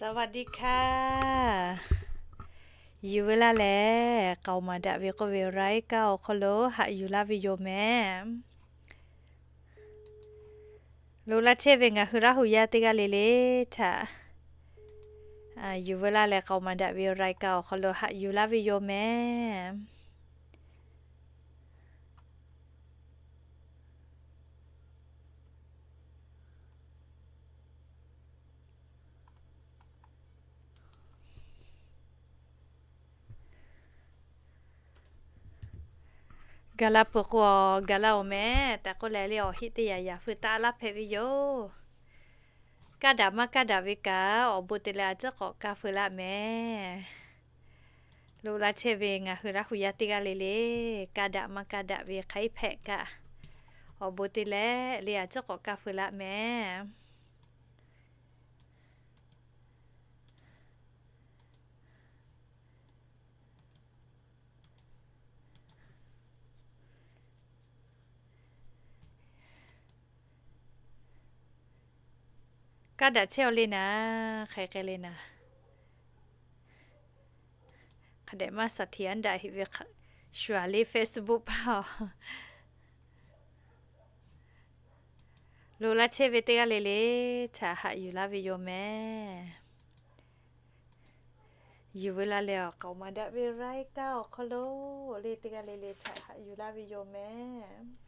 สวัสดีค่ะ Yuˬ veu laˇ lehˬ, k'aoˍ maˍ daꞈ ve k'oˆ ve รายการ awˬ hk'aw lo haꞈ yuˬ laˇ ve yoˬ mehˍ. Lo laˇ chehˇ ve ngaˬ hui Laˇ huˍ yaˇ teˇ g'aˇ le le htaꞈ, Yuˬ veu laˇ lehˬ, k'aoˍ maˍ daꞈ ve รายการ awˬ hk'aw lo haꞈ yuˬ laˇ ve yoˬ mehˍ. Gaˬ la peuˬ k'o, gaˬ la-oˬ mehˍ. Tehꞈ k'oˆ leh le, awˬ heˆ teˇ yanˇ yanˇ feu taˆ laˇ hpehꞈ ve yoˬ. Kaˇ daꞈ maˇ kaˇ daꞈ ve kaꞈ, awˬ bon te leh a ciˉ k'awꞈ kaˇ feu laˇ mehˍ. Lo laˇ chehˇ ve ngaˬ hui Laˇ huˍ yaˇ teˇ g'aˇ le le, kaˇ daꞈ maˇ kaˇ daꞈ ve hk'aˬ hk'e hpehꞈ kaꞈ, awˬ bon te leh le a ciˉ k'awꞈ kaˇ feu laˇ mehˍ. Kaˇ daꞈ chehˇ-aw le naˍ, hk'aˬ hk'e le naˍ. Hk'a dehꞈ maˇ เสถียร daꞈ heꞈ ve shu-aˬ le Facebook paˇ-oˬ. Lo laˇ chehˇ ve teˇ g'aˇ le le htaꞈ haꞈ yuˬ laˇ ve yoˬ mehˍ. Yuˬ veu laˇ lehˬ, k'aoˍ maˍ daꞈ ve รายการ awˬ hk'aw lo le teˇ g'aˇ le le htaꞈ haꞈ yuˬ laˇ ve yoˬ mehˍ.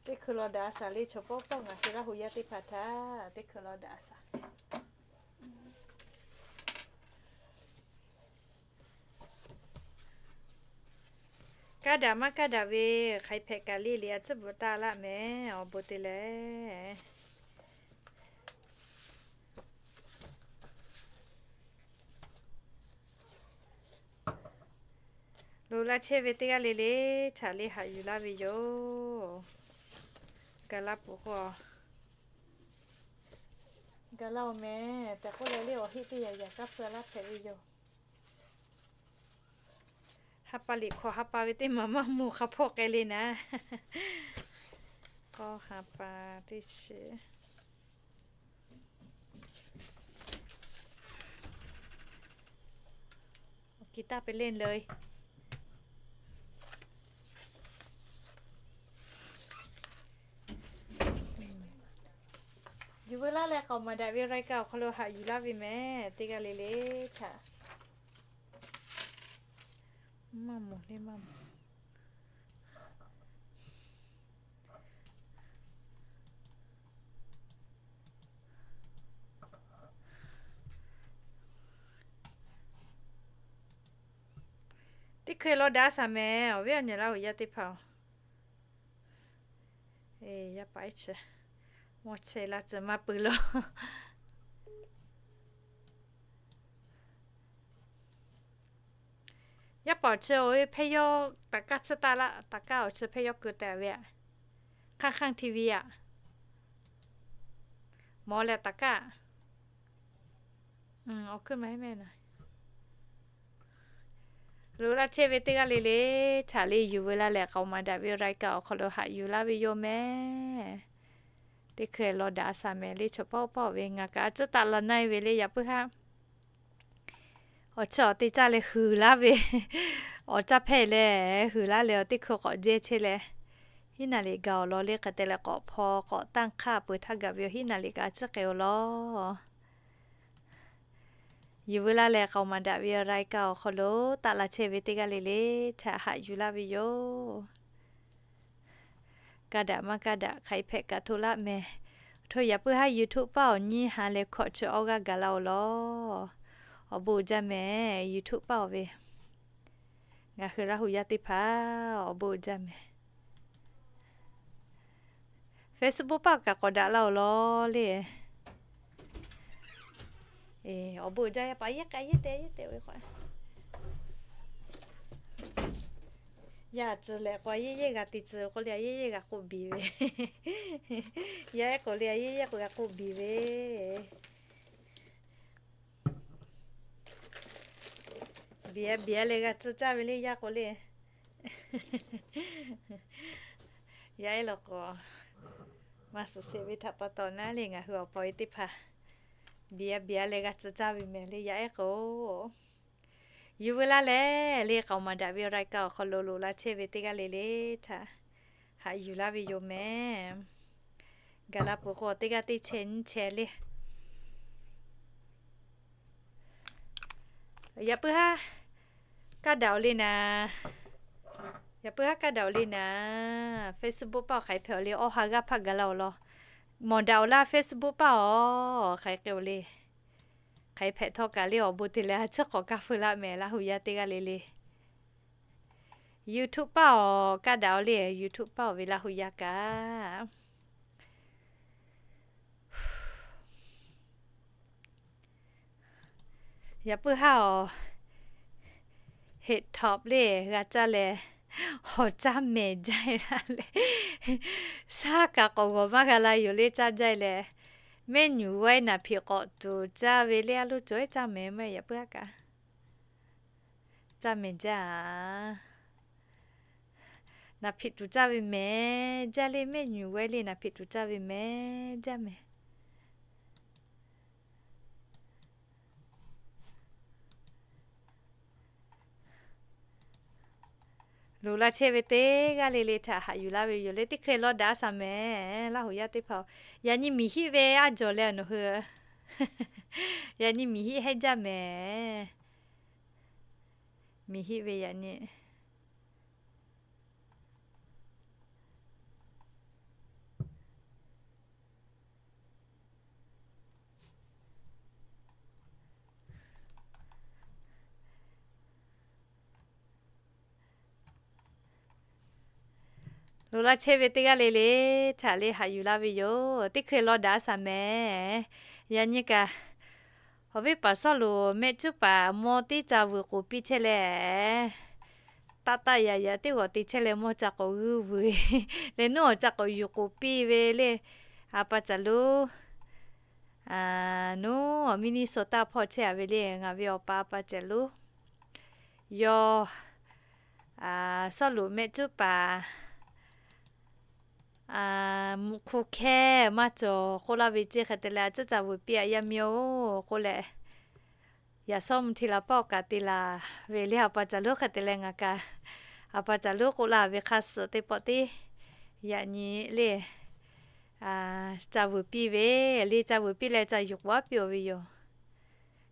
Teˇ hkui law daꞈ a shaˍ le, chaw pawˆ pawˆ ngaˬ hui Laˇ huˍ yaˇ teˇ hpaˍ htaꞈ teˇ hkui law daꞈ a shaˍ. Kaˇ daꞈ maˇ kaˇ daꞈ ve hk'aˬ hk'e hpehꞈ kaꞈ le le a ciˉ bvuhꞈ taˆ laˇ mehˍ, awˬ bon te leh. Lo laˇ chehˇ ve teˇ g'aˇ le le htaꞈ le haꞈ yuˬ laˇ ve yoˬ. Gaˬ la peuˬ k'o, gaˬ la-oˬ mehˍ. Tehꞈ k'oˆ leh le, awˬ heˆ teˇ yanˇ yanˇ kaˇ feu laˇ hpehꞈ ve yoˬ. Ha pa liꞈ hkawꞈ ha pa ve teˇ maˬ maˇ moˬ hk'a hpawˇ k'ai le naˍ. K'awˇ ha pa teˇ chi. Awˬ ki taˇ pe le le. Yuˬ veu laˇ leh, k'aoˍ maˍ daꞈ ve รายการ awˬ hk'aw lo haꞈ yuˬ laˇ ve mehˍ. Teˇ g'aˇ le le htaꞈ maˇ moˬ le maˇ moˬ. Teˇ hkui law daꞈ shaˍ mehˍ, awˬ viˉ awˬ nyi Laˇ huˍ yaˇ teˇ hpaˍ-oˬ. Yaˇ paˍ iˉ chi mawˇ chehˇ laˇ tcuh maˇ peuˬ lo. Yaˇ paˍ awˬ chi-oˬ, hpehˇ yawˇ taˍ kaˇ tsuhˇ taˆ laˇ, taˍ kaˇ awˬ chi hpehˇ yawˇ keu tehꞈ ve aꞈ. Hk'aˇ hk'aˇ TV aꞈ. Mawˬ leh taˍ kaˇ. Awˬ hkuiˉ ma heˆ mehˆ na. Lo laˇ chehˇ ve teˇ g'aˇ le le htaꞈ le yuˬ veu laˇ leh, k'aoˍ maˍ daꞈ ve รายการ awˬ hk'aw lo haꞈ yuˬ laˇ ve yoˬ mehˍ. Teˇ hkui law daꞈ shaˍ mehˍ le, chaw pawˆ pawˆ ve ngaˬ kaꞈ a ciˉ taˆ la na-e ve le yaꞈ puiˉ haˉ. Awˬ chi awˬ te caˇ leh huiˍ laˇ ve, awˬ caˇ hpehˇ leh huiˍ laˇ leh, awˬ teˇ hkui k'awꞈ jehˇ chehˇ leh, hiˉ naˍ liꞈ gaˬ awˬ lawn le hk'e te leh k'awꞈ hpaw k'awꞈ tanˇ hk'aˇ peuˬ htaˇ gaˬ ve awˬ hiˉ naˍ liꞈ kaꞈ a ciˉ k'ai awˬ lawn. Yuˬ veu laˇ leh, k'aoˍ maˍ daꞈ ve รายการ awˬ hk'aw lo taˆ la chehˇ ve teˇ g'aˇ le le htaꞈ haꞈ yuˬ laˇ ve yoˬ. Kaˇ daꞈ maˇ kaˇ daꞈ hk'aˬ hk'e hpehꞈ kaꞈ hto laˇ mehˍ. Hto yaꞈ puiˉ haˉ YouTube paˇ awˬ nyiˇ ha leh hkawꞈ chi awˇ g'aˇ gaˬ laˇ-oˬ law. Awˬ bon uiˍ jaˇ mehˍ YouTube paˇ awˬ ve. Ngaˬ hui Laˇ huˍ yaˇ teˇ hpaˍ awˬ bon uiˍ jaˇ mehˍ. Facebook paˇ kaꞈ k'awꞈ daꞈ laˇ-oˬ law le. Awˬ bon uiˍ jaˇ, yaˇ paˍ yehˇ k'ai yehˇ te yehˇ te ve k'o, yaˇ tcuh leh k'o yehˇ yehˇ g'a te tcuh k'oˆ le, a yehˇ yehˇ g'a k'oˆ biˬ ve. Yaˇ ehˉ k'oˆ le, a yehˇ yehˇ k'oˆ g'a k'oˆ biˬ ve. Biˬ-a biˬ-a leh g'a tcuh caˇ ve le yaˇ k'oˆ le. Yaˇ ehˉ law k'o, maˇ suhˍ sheˍ ve htaꞈ pa taw naˉ le, ngaˬ hui awˬ pa e teˇ hpaˍ biˇ a biˇ a leh g'a tcuh caˇ ve mehˍ le. Yaˇ ehˉ k'o, yuˬ veu laˇ leh le, k'aoˍ maˍ daꞈ ve awˬ รายการ awˬ hk'aw lo loꞈ la chehˇ ve teˇ g'aˇ le le htaꞈ haꞈ yuˬ laˇ ve yoˬ mehˍ. Gaˬ la peuˬ k'o, teˇ g'aˇ teˇ chehˇ nyiˇ chehˇ le. Yaꞈ puiˉ haˉ kaˇ daꞈ-oˬ le naˍ. Yaꞈ puiˉ haˉ kaˇ daꞈ-oˬ le naˍ. Facebook paˇ awˬ hk'aˬ hk'e hpehꞈ-oˬ le, awˬ ha g'aˇ hpaˇ gaˬ la-oˬ law. Mawˬ daꞈ-oˬ laˇ Facebook paˇ awˬ hk'aˬ hk'e k'o le. Hk'aˬ hk'e hpehꞈ htawˇ kaꞈ le, awˬ bon te leh a ciˉ k'awꞈ kaˇ feu laˇ mehˍ, Laˇhuˍ yaˇ teˇ g'aˇ le le. YouTube paˇ awˬ kaˇ daꞈ-oˬ le, YouTube paˇ awˬ ve Laˇhuˍ yaˇ kaꞈ. Yaꞈ puiˉ haˉ awˬ head top le g'a caˇ leh, awˬ caˇ mehˍ jaˇ-e laˇ leh, shaˉ kaꞈ k'awꞈ g'awˬ maˇ g'a la yoˬ le, caˇ jaˇ-e leh, mehˆ nyuˬ g'awehˇ naˍ hpiꞈ k'awꞈ tuˬ caˇ ve le, a loˉ cawˬ-e caˇ mehˍ maˇ yaꞈ puiˉ haˉ kaꞈ. Caˇ mehˍ jaˇ-a. Naˍ hpiꞈ tuˬ caˇ ve mehˍ jaˇ le, mehˆ nyuˬ g'awehˇ le naˍ hpiꞈ tuˬ caˇ ve mehˍ jaˇ mehˍ. Loꞈ la chehˇ ve teˇ g'aˇ le le htaꞈ haꞈ yuˬ laˇ ve yoˬ le, teˇ hk'e lawˇ daꞈ shaˍ mehˍ, Laˇhuˍ yaˇ teˇ hpaˍ-oˬ. Yaꞈ nyi miˬ hiˆ ve a jawˬ leh nawˬ hui, yaꞈ nyi miˬ hiˆ hehnˇ jaˇ mehˍ. Miˬ hiˆ ve yaꞈ nyi Loꞈ la chehˇ ve teˇ g'aˇ le le htaꞈ le haꞈ yuˬ laˇ ve yoˬ. Teˇ hk'e lawˇ daꞈ shaˍ mehˍ. Yaꞈ nyi kaꞈ, awˬ viˉ paˍ Sawˉluꞈ mehˆ cuˉ paˍ mawˇ teˇ ca vuiˬ k'oˍ piˇ chehˇ leh, taˆ taˆ yaꞈ yaꞈ teˇ g'awˬ te chehˇ leh mawˇ ca k'awꞈ g'uiˇ vuiˬ leh nuˉ awˬ ca k'awꞈ yuˬ k'oˍ piˇ ve le. A pa caˬ luˉ, nuˉ awˬ Minnesota hpawˇ chehˇ-a ve le, ngaˬ ve awˬ pa a pa caˬ luˉ. Yawˇ Sawˉluꞈ mehˆ cuˉ paˍ mvuhꞈ hk'u hkehˇ maˇ cawˬ k'oˆ laˇ ve ceˇ. Hk'e te leh a ciˉ ca vuiˬ piˇ-a yaˇ miˇ-oˬ k'oˆ leh, yaꞈ shawˉ mvuhˇ hti la pawˆ kaꞈ te laˬ ve le. A pa caˬ luˉ hk'e te leh ngaˬ kaꞈ, a pa caˬ luˉ k'oˆ laˇ ve hk'a suhˍ teˇ pawˆ tiˉ yaꞈ nyi le ca vuiˬ piˇ ve le. Ca vuiˬ piˇ leh ca yuˬ k'oˍ aˉ piˇ-oˬ ve yoˬ.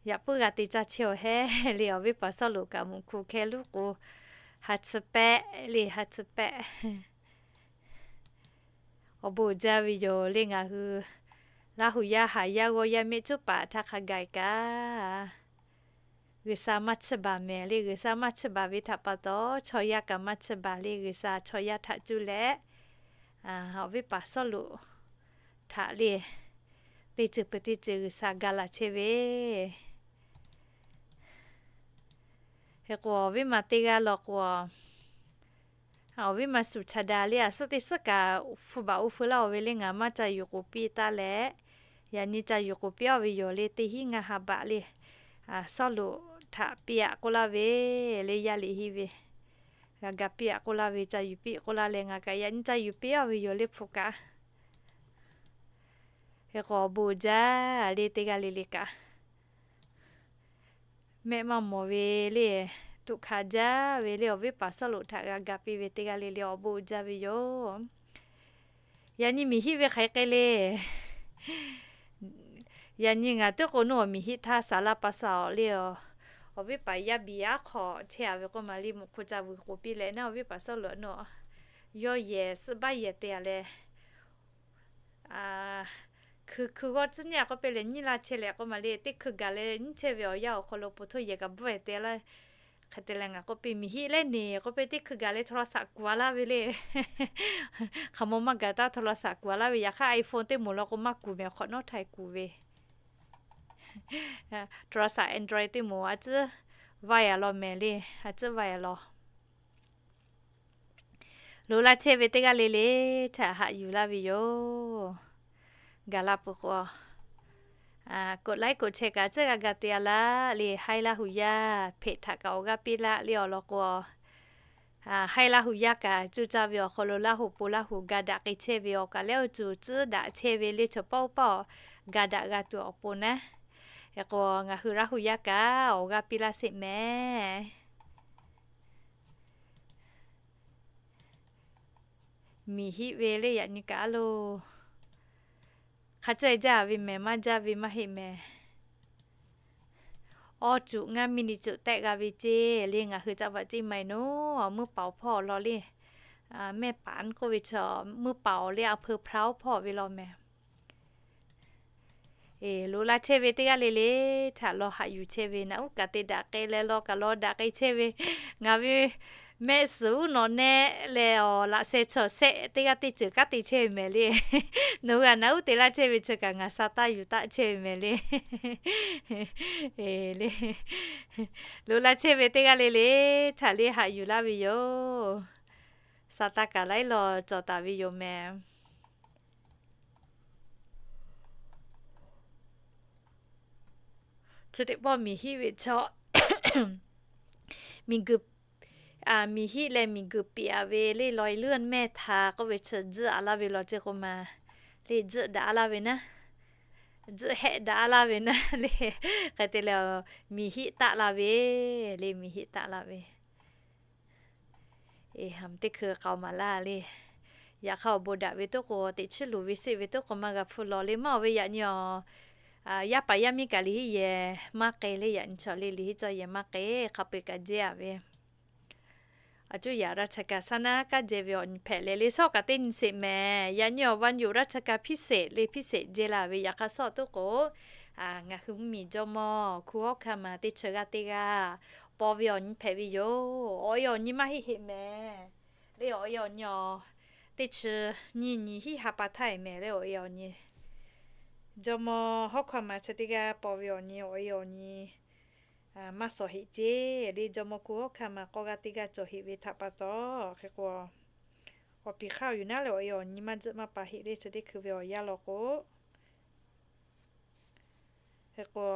Yaꞈ puiˉ g'a te caˇ chehˇ-oˬ hehˉ le. Awˬ viˉ paˍ Sawˉluꞈ kaꞈ mvuhꞈ hk'u hkehˇ luˉ k'o, ha chi pehˆ le, ha chi pehˆ. Awˬ bon uiˍ jaˇ ve yoˬ le. Ngaˬ hui Laˇhuˍ yaˇ haˍ yaˇ g'awˇ yaˇ mehˆ cuˉ paˍ htaˇ hk'a gaˬ kaꞈ, G'uiˬsha maˇ chiˇ baˬ mehˍ le. G'uiˬsha maˇ chiˇ baˬ ve htaꞈ pa taw, chaw yaˇ kaꞈ maˇ chiˇ baˬ le. G'uiˬsha chaw yaˇ htaꞈ cuˇ leh, awˬ viˉ paˍ Sawˉluꞈ htaꞈ le, teˇ ceuˬ peuˬ teˇ ceuˬ G'uiˬsha ga laˬ chehˇ ve. Hk'e k'o, awˬ viˉ ma teˇ g'aˇ law k'o, awˬ viˉ ma suˍ cha daꞈ le, a suhˉ teˇ suhˉ kaꞈ hpu baˬ oˇ feu laˇ-oˬ ve le. Ngaˬ maˇ ca yuˬ k'oˍ piˇ taˇ leh, yaꞈ nyi ca yuˬ k'oˍ piˇ-a ve yoˬ le. Teˇ hinˉ ngaˇ ha baꞈ le, Sawˉluꞈ htaꞈ piˇ-aꞈ k'oˆ laˇ ve le. Yaˇ liꞈ henˇ ve g'a ga piˇ-aꞈ k'oˆ laˇ ve, ca yuˬ piˇ k'oˆ laˇ leh, ngaˬ kaꞈ yaꞈ nyi ca yuˬ piˇ-a ve yoˬ le hpu kaꞈ. Hk'e k'o, awˬ bon uiˍ jaˇ le teˇ g'aˇ le le kaꞈ. Mehˆ maˇ mawˬ ve le, tuꞈ hkanˍ jaˇ ve le, awˬ viˉ paˍ Sawˉluꞈ htaꞈ g'a ga piˇ ve teˇ g'aˇ le le awˬ bon uiˍ jaˇ ve yoˬ. Yaꞈ nyi miˬ hiˆ ve hk'aˬ hk'e le. Yaꞈ nyi ngaˬ teˇ k'o nuˇ awˬ miˬ hiˆ htaˇ saˍ laˇ pa saˍ awˬ le, awˬ viˉ paˍ yaˇ biˍ yaˇ hk'awꞈ chehˇ-a ve k'oˆ ma le, mvuhꞈ hk'u ca vuiˬ k'oˍ piˇ leh naˉ, awˬ viˉ paˍ Sawˉluꞈ nuˇ yawˇ yehˬ suhˆ baˆ yehˬ te-a leh, hkui hkui g'awˇ tcuhˉ nyi-a k'oˆ piˇ leh nyiˇ laˇ chehˇ leh k'oˆ ma le, teˇ hkui gaˬ leh nyiˇ chehˇ ve awˬ yanˇ awˬ hk'aw lo po htoˇ yehˬ kaꞈ bvuhˆ-e te laˇ. Hk'e te leh ngaˬ k'oˆ piˇ, miˬ hiˆ lehˉ neˬ k'oˆ piˇ, teˇ hkui gaˬ leh โทรศัพท์ kuˬ-a laˇ ve le. Hk'aˬ mawˬ maˇ gaˬ taˇ โทรศัพท์ kuˬ-a laˇ ve. Yaꞈ hk'aˇ iPhone teˇ moˍ law k'o maˇ kuˬ mehˍ, hk'awꞈ nawˉ htaiˍ kuˬ ve. โทรศัพท์ Android teˇ moˍ a ciˉ vaˇ-a law mehˍ le, a ciˉ vaˇ-a law. Loꞈ laˇ chehˇ ve teˇ g'aˇ le le htaꞈ haꞈ yuˬ laˇ ve yoˬ. Gaˬ la peuˬ k'o, koꞈ laiˉ koꞈ chehˇ kaꞈ a ciˉ g'a ga te-a laˇ le. Haiˉ Laˇ hu yaˇ hpeꞈ htaꞈ kaꞈ awˬ g'aˇ piˇ laˇ le awˬ lawn k'o, Haiˉ Laˇ hu yaˇ kaꞈ cuˇ caˇ ve awˬ hk'aw lo Laˇ hu pon Laˇ hu ga daꞈ k'ai chehˇ ve awˬ kaꞈ lehˬ, oˇ cuˬ tcuhˉ daꞈ chehˇ ve le chaw pawˆ pawˆ ga daꞈ g'a tuˬ awˬ pon naˉ. Hk'e k'o, ngaˬ hui Laˇ hu yaˇ kaꞈ awˬ g'aˇ piˇ laˇ sheˍ mehˍ. Miˬ hiˆ ve le yaꞈ nyi kaꞈ a lo hk'a cawehˇ jaˇ ve mehˍ, maˇ jaˇ ve maˇ heˆ mehˍ. Awˇ cuꞈ ngaˇ miˇ ni cuꞈ tehˆ g'a ve ceˇ le. Ngaˬ hui caˇ vaꞈ ceˇ ma e naˉ, meuˇ paˍ awˬ hpawˇ law le, mehˇ paˍ k'oˆ ve chaw, meuˇ paˍ awˬ le a hpeu hpaˍ awˬ hpawˇ ve law mehˍ. Loꞈ la chehˇ ve teˇ g'aˇ le le htaꞈ law haꞈ yuˬ chehˇ ve naꞈ uˉ kaꞈ te daꞈ k'ai leh law kaꞈ law daꞈ k'ai chehˇ ve, ngaˬ ve mehˆ suhˍ uˉ nawꞈ nehˆ leh awˬ laꞈ sheh chaw shehˆ teˇ g'aˇ teˇ ceuˬ kanˉ te chehˇ ve mehˍ le. Nawˬ hui g'a naꞈ uˉ te laˇ chehˇ ve chi kaꞈ ngaˬ sa taˇ yuˬ taˆ chehˇ ve mehˍ le. Loꞈ la chehˇ ve teˇ g'aˇ le le htaꞈ le haꞈ yuˬ laˇ ve yoˬ. Sa taˇ kaꞈ laiˉ law cawˬ taˍ ve yoˬ mehˍ. Chi teˇ pawˆ miˬ hiˆ ve chaw, miˬ guiˬ, miˬ hiˆ leh miˬ guiˬ piꞈ a ve le law e leuˉ mehˇ htaꞈ k'oˆ ve chi tzuhˆ a laˇ ve law ceˇ k'o ma, le tzuhˆ daꞈ a laˇ ve naˉ, tzuhˆ hehˆ daꞈ a laˇ ve naˉ le, hk'e te leh miˬ hiˆ taˆ la ve, le miˬ hiˆ taˆ la ve. Eˬ, ha teˇ hkui k'aoˍ maˍ laˇ le. Yaꞈ hk'aˇ awˬ bon daꞈ ve toˉ k'o, teꞈ chiˉ luˬ ve sheˆ ve toˉ k'o maˇ g'a hpfuhˇ law le maˇ oˬ ve yaꞈ nyi awˬ, yaˇ paˍ yaˇ miˇ kaꞈ le hiˆ yehˬ maˇ k'ai le yaꞈ nyi chaw le le hiˆ cawˇ yehˬ maˇ k'ai hk'a peu-eˬ kaꞈ jehˇ a ve. A cuˇ yaꞈ ราชการ saˉ naˉ kaꞈ jehˇ ve awˬ nyi hpehꞈ leh le shawˉ kaꞈ teˇ nyi sheˍ mehˍ. Yaꞈ nyi awˬ วันหยุดราชการพิเศษ le พิเศษ jehˇ la ve yaꞈ hk'aˇ shawˉ toˉ k'o, ngaˬ hui mvuhˇmiˬ jawˇmawˇ hku hawˉ hkanˇ ma teˇ chi g'aˇ teˇ g'aˇ paw ve awˬ nyi hpehꞈ ve yoˬ. Awˬ e awˬ nyi maˇ heˆ heˆ mehˍ. Le awˬ e awˬ nyi awˬ teˇ chi nyiˇ nyi hiˆ ha pa htaˇ e mehˍ le awˬ e awˬ nyi. Jawˇmawˇ hawˉ hkanˇ ma chi teˇ g'aˇ paw ve awˬ nyi awˬ e awˬ nyi maˇ shawˍ heˆ ceˇ. Le jawˇmawˇ hku hawˉ hkanˇ ma k'awˇ g'aˇ teˇ g'aˇ cawˬ heˆ ve htaꞈ pa taw, hk'e k'o, awˬ piˍ hk'aˇ awˬ yuˬ naˉ le awˬ e awˬ nyi maˇ tzuhˆ maˇ pa heˆ le chi teˇ hkui ve awˬ yanˇ law k'o, hk'e k'o,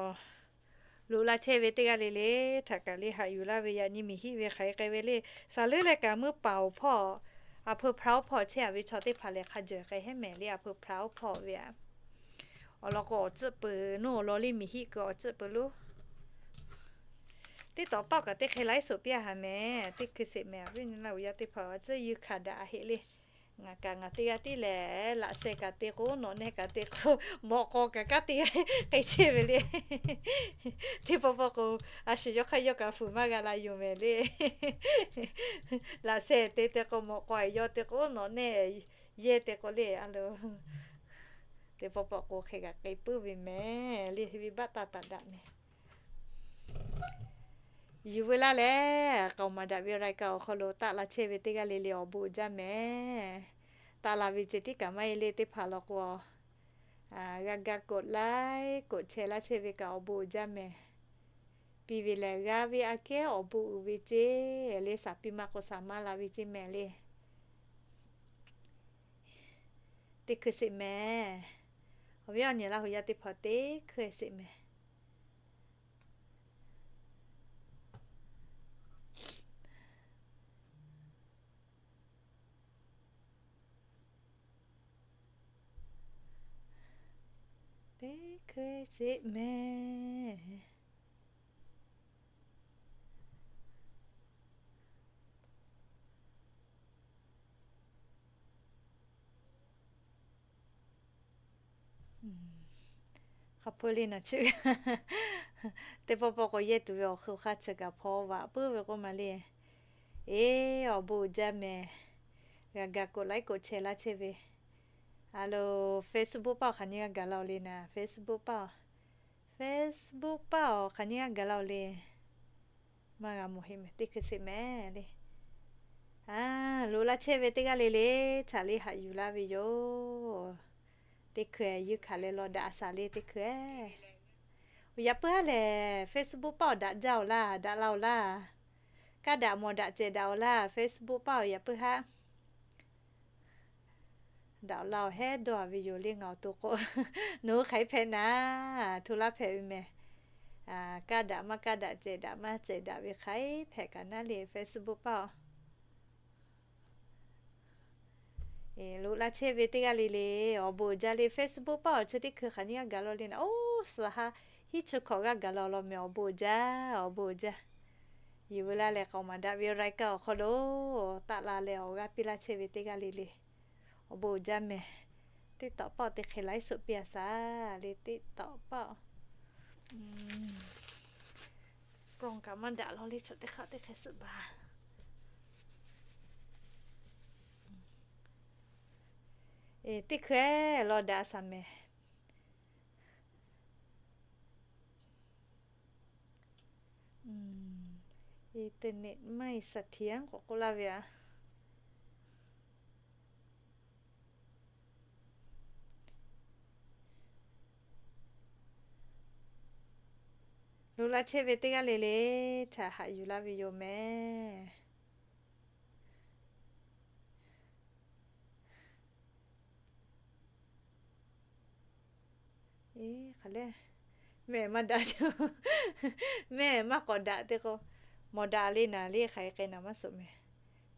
loꞈ la chehˇ ve teˇ g'aˇ le le htaꞈ kaꞈ le haꞈ yuˬ laˇ ve yaꞈ nyi miˬ hiˆ ve hk'aˬ hk'e k'ai ve le. Saˍ leuˉ leh kaꞈ meuˇ paˍ awˬ hpawˇ, a hpeu hpaˍ awˬ hpawˇ chehˇ a ve chaw teˇ hpaˍ lehˬ hk'a jawˬ k'ai heˉ mehˍ le a hpeu hpaˍ awˬ hpawˇ ve a. Awˬ lawn k'o awˬ tcuhˆ peuˬ nuˇ awˬ lawn le miˬ hiˆ keu awˬ tcuhˆ peuˬ lo. Teˇ tawꞈ paˆ kaꞈ teˇ hk'e laiˉ suhˍ piˇ a haˍ mehˍ, teˇ hkui sheˍ mehˍ a viˉ nyi laˇ uˬ yaˇ teˇ hpaˍ a tcuhˆ yuˇ hkanˍ daꞈ a heˆ le. Ngaˬ kaꞈ ngaˬ teˇ g'aˇ tiˉ lehˬ, laꞈ sheh kaꞈ te k'o, nawꞈ nehˆ kaꞈ te k'o, mawꞈ k'aw kaꞈ kanˉ te k'ai chehˇ ve le. Teˇ pawˆ pawˆ k'o, a shu yawˇ hk'aˇ yawˇ kaꞈ fuiˍ maˇ g'a la yoˬ mehˍ le. Laꞈ sheh te te k'o, mawꞈ k'aw yawˇ te k'o, nawꞈ nehˆ yehˇ te k'o le a lo. Teˇ pawˆ pawˆ k'o hk'e kaꞈ k'ai puiˉ ve mehˍ le, venˇbaˆ taˇ taˍ daꞈ mehˍ. Yuˬ veu laˇ leh, k'aoˍ maˍ daꞈ ve รายการ awˬ hk'aw lo taˆ la chehˇ ve teˇ g'aˇ le le awˬ bon uiˍ jaˇ mehˍ. Taˆ la ve ceh tiˉ kaꞈ maˇ heˆ le teˇ hpaˍ law k'o, g'a ga กดไลค์ กดแชร์ laˇ chehˇ ve kaꞈ awˬ bon uiˍ jaˇ mehˍ. Piˇ ve lehˬ g'a ve aꞈ kehˉ awˬ bon uiˍ ve ceˇ le, shaˍ piˇ maˇ k'o shaˍ maˇ la ve ceˇ mehˍ le. Teˇ hkui sheˍ mehˍ. Awˬ viˉ awˬ nyi Laˇ hu yaˇ teˇ hpaˍ teˇ hkui sheˍ mehˍ. Teˇ hkui sheˍ mehˍ. Hk'a peu le naˬ chi, teˇ pawˆ pawˆ k'o yehˇ tuˬ ve awˬ hk'aw hk'a chi kaꞈ hpaw vaꞈ puiˉ ve k'oˆ ma le. Eˬ, awˬ bon uiˍ jaˇ mehˍ. G'a ga กดไลค์ กดแชร์ laˇ chehˇ ve. A lo, Facebook paˇ awˬ hk'aˬ nyi g'a gaˬ la-oˬ le naˍ, Facebook paˇ awˬ, Facebook paˇ awˬ hk'aˬ nyi g'a gaˬ la-oˬ le. Maˇ g'a mawˬ heˆ mehˍ, teˇ hkui sheˍ mehˍ le. A, loꞈ la chehˇ ve teˇ g'aˇ le le htaꞈ le haꞈ yuˬ laˇ ve yoˬ. Teˇ hkui yuˇ hkanˍ leh law daꞈ a shaˍ le teˇ hkui. Yaꞈ puiˉ haˉ lehˬ, Facebook paˇ awˬ daꞈ jaˇ-oˬ laˇ, daꞈ la-oˬ laˇ. Kaˇ daꞈ mawˬ daꞈ cehˬ daꞈ-oˬ laˇ, Facebook paˇ awˬ yaꞈ puiˉ haˉ. Daꞈ la-oˬ hehˉ dawˇ a ve yoˬ le ngaˬ awˬ to k'o. Nawˬ hui hk'aˬ hk'e hpehꞈ naˍ, hto laˇ hpehꞈ ve mehˍ. Kaˇ daꞈ maˇ kaˇ daꞈ cehˬ daꞈ maˇ cehˬ daꞈ ve hk'aˬ hk'e hpehꞈ kaꞈ naˉ le Facebook paˇ awˬ. Loꞈ la chehˇ ve teˇ g'aˇ le le, awˬ bon uiˍ jaˇ le. Facebook paˆ awˬ chi teˇ hkui hk'aˬ nyiˇ g'aˇ gaˬ law le naˍ, oˇ suhˍ ha hiˉ chi hkawꞈ g'aˇ gaˬ law law meh, awˬ bon uiˍ jaˇ, awˬ bon uiˍ jaˇ. Yuˬ veu laˇ leh k'aoˍ maˍ daꞈ ve รายการ awˬ hk'aw lo taˆ la leh awˬ g'aˇ piˇ laˇ chehˇ ve teˇ g'aˇ le le, awˬ bon uiˍ jaˇ meh. TikTok paˆ awˬ teˇ hk'e ไลฟ์สด piˇ a shaˍ le, TikTok paˆ awˬ กล้อง kaꞈ maˇ daꞈ law le, chaw teˇ hk'aˇ teˇ hk'e suhˍ baˬ. Teˇ hkui law daꞈ a shaˍ meh. Internet maˇ heˆ shaˍ htiˍ k'awꞈ k'oˆ laˇ ve a. Loꞈ la chehˇ ve teˇ g'aˇ le le htaꞈ haꞈ yuˬ laˇ ve yoˬ meh. Hk'aˬ le, mehˆ maˇ daꞈ, mehˆ maˇ k'awꞈ daꞈ te k'o, mawˬ daꞈ le naˍ le, hk'aˬ hk'e k'ai naˍ maˇ suhˍ meh.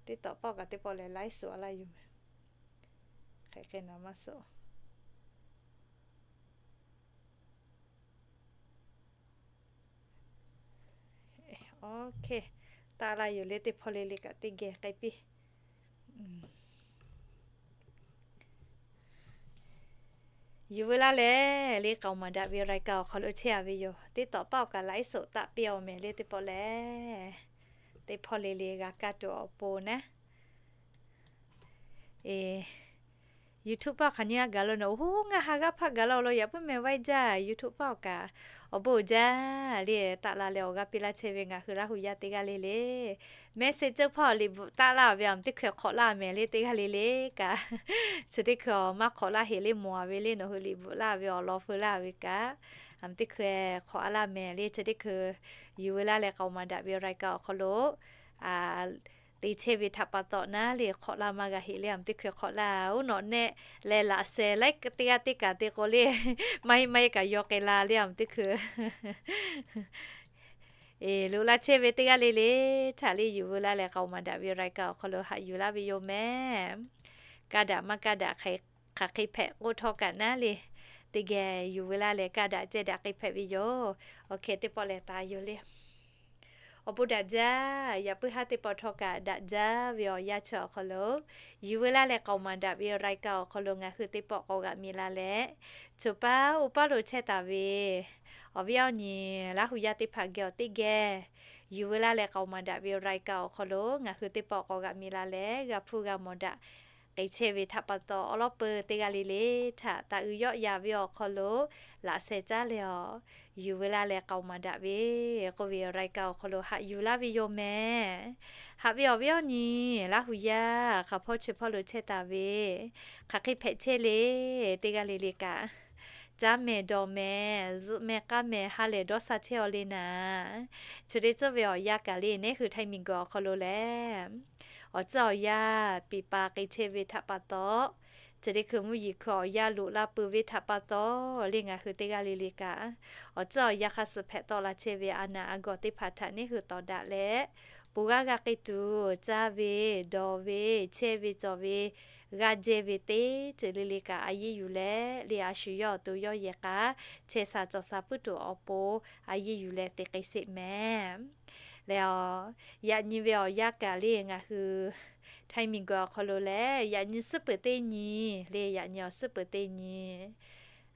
TikTok paˆ kaꞈ teˇ pawˆ lehˬ ไลฟ์สด a laˇ yoˬ meh. Hk'aˬ hk'e k'ai naˍ maˇ suhˍ. Taˆ laˇ yoˬ le, teˇ hpawˇ le le kaꞈ teˇ geh k'ai piˇ. Yuˬ veu laˇ leh le k'aoˍ maˍ daꞈ ve รายการ awˬ hk'aw lo chehˇ a ve yoˬ. TikTok paˆ awˬ kaꞈ ไลฟ์สด taˆ piˇ a meh le, teˇ pawˆ lehˬ, teˇ hpawˇ le le g'a kaˇ tuˬ awˬ pon naˉ. YouTube paˆ hk'aˬ nyiˇ g'aˇ gaˬ law naˍ, oˇ ngaˬ ha g'aˇ hpaˇ gaˬ law law yaꞈ puiˉ meh vaiˇ jaˇ. YouTube paˆ awˬ kaꞈ awˬ bon uiˍ jaˇ le, taˆ la leh awˬ g'aˇ piˇ laˇ chehˇ ve ngaˬ hui Laˇ hu yaˇ teˇ g'aˇ le le, message ceuˇ hpawˇ liꞈ bvuhꞈ taˆ laˇ ve a, teˇ hkui hk'awꞈ laˇ meh le, teˇ g'aˇ le le kaꞈ. Chi teˇ hkui maˇ hk'awꞈ laˇ heꞈ le, mawˬ a ve le, nawˬ hui liꞈ bvuhꞈ laˇ ve awˬ lawn feu laˇ ve kaꞈ, a teˇ hkui hk'awꞈ a laˇ meh le. Chi teˇ hkui yuˬ veu laˇ leh k'aoˍ maˍ daꞈ ve รายการ awˬ hk'aw lo te chehˇ ve htaꞈ pa taw naˉ le, hk'awꞈ laˇ maˇ g'a heꞈ le, a teˇ hkui hk'awꞈ laˇ. Oˇ nawˬ nehˆ leh laꞈ sheh laiˉ teˇ g'aˇ teˇ kaꞈ te k'o le, maˇ heˆ maˇ heˆ kaꞈ yaw k'ai la le, a teˇ hkui. Loꞈ la chehˇ ve teˇ g'aˇ le le htaꞈ le yuˬ veu laˇ leh k'aoˍ maˍ daꞈ ve รายการ awˬ hk'aw lo haꞈ yuˬ laˇ ve yoˬ meh. Kaˇ daꞈ maˇ kaˇ daꞈ hk'aˬ hk'e hpehꞈ k'oˆ htawˇ kaꞈ naˉ le, teˇ geh yuˬ veu laˇ leh kaˇ daꞈ cehˇ daꞈ k'ai hpehꞈ ve yoˬ. Awˬ hk'e teˇ pawˆ lehˬ taˍ yoˬ le. Awˬ bon daꞈ jaˇ. Yaꞈ puiˉ haˉ teˇ pawˆ htawˇ kaꞈ daꞈ jaˇ ve awˬ yanˇ chi awˬ hk'aw lo, yuˬ veu laˇ leh k'aoˍ maˍ daꞈ ve รายการ awˬ hk'aw lo ngaˬ hui teˇ pawˆ k'awꞈ g'aꞈ mi la leh, choˬ paˉ uˉ paˉ lo chehˇ taˍ ve awˬ viˉ awˬ nyi Laˇ hu yaˇ teˇ hpaˍ geh awˬ teˇ geh yuˬ veu laˇ leh k'aoˍ maˍ daꞈ ve รายการ awˬ hk'aw lo ngaˬ hui teˇ pawˆ k'awꞈ g'aꞈ mi la leh, g'a hpuˇ g'a mawˬ daꞈ k'ai chehˇ ve htaꞈ pa taw, awˬ lawn peuˬ teˇ g'aˇ le le htaꞈ taˍ uiˍ yawˆ yan ve awˬ hk'aw lo laꞈ sheh caˉ leh awˬ yuˬ veu laˇ leh k'aoˍ maˍ daꞈ ve k'oˆ ve รายการ awˬ hk'aw lo haꞈ yuˬ laˇ ve yoˬ meh. Haꞈ ve awˬ viˉ awˬ nyi Laˇ hu yaˇ hk'aˬ hpawˇ chi hpawˇ lo chehˇ taˍ ve, hk'aˬ hk'e hpehꞈ chehˇ le, teˇ g'aˇ le le kaꞈ caˉ meh dawˬ meh zuhꞈ meh k'aˉ meh ha lehˬ dawˇ sha chehˇ aw le naˍ. Chi teˇ ceuˬ ve awˬ yanˇ kaꞈ le, neˉ hui htaiˍ miˬ guiˬ awˬ hk'aw lo lehˬ, awˬ tcuhˉ awˬ yanˇ piˍ pa k'ai chehˇ ve htaꞈ pa taw, chi teˇ hkui mvuhˇ yeˬ hkui awˬ yanˇ loꞈ la peuˬ ve htaꞈ pa taw le, ngaˬ hui teˇ g'aˇ le le kaꞈ awˬ tcuhˉ awˬ yanˇ hk'a suh hpehꞈ tawˆ la chehˇ ve a naˍ a gawˬ teˇ hpaˍ htaꞈ neˉ hui tawˍ daꞈ leh, pon g'aˇ g'a k'ai tuˬ caˇ ve, dawˬ ve, chehˇ ve cawˬ ve, g'aˇ jehˇ ve teˇ ceuˬ le le kaꞈ a yeˇ yuˬ leh le, a shu yawˇ awˬ to yawˇ yehˬ k'a chehˇ sha cawˬ sha puiˉ tuˬ awˬ pon a yeˇ yuˬ leh te k'ai sheˍ meh. Leh, yaꞈ nyi ve awˬ yanˇ kaꞈ le, ngaˬ hui htaiˍ miˬ guiˬ awˬ hk'aw lo lehˬ, yaꞈ nyi suhˉ peuˬ teˇ nyi le, yaꞈ nyi awˬ suhˉ peuˬ teˇ nyi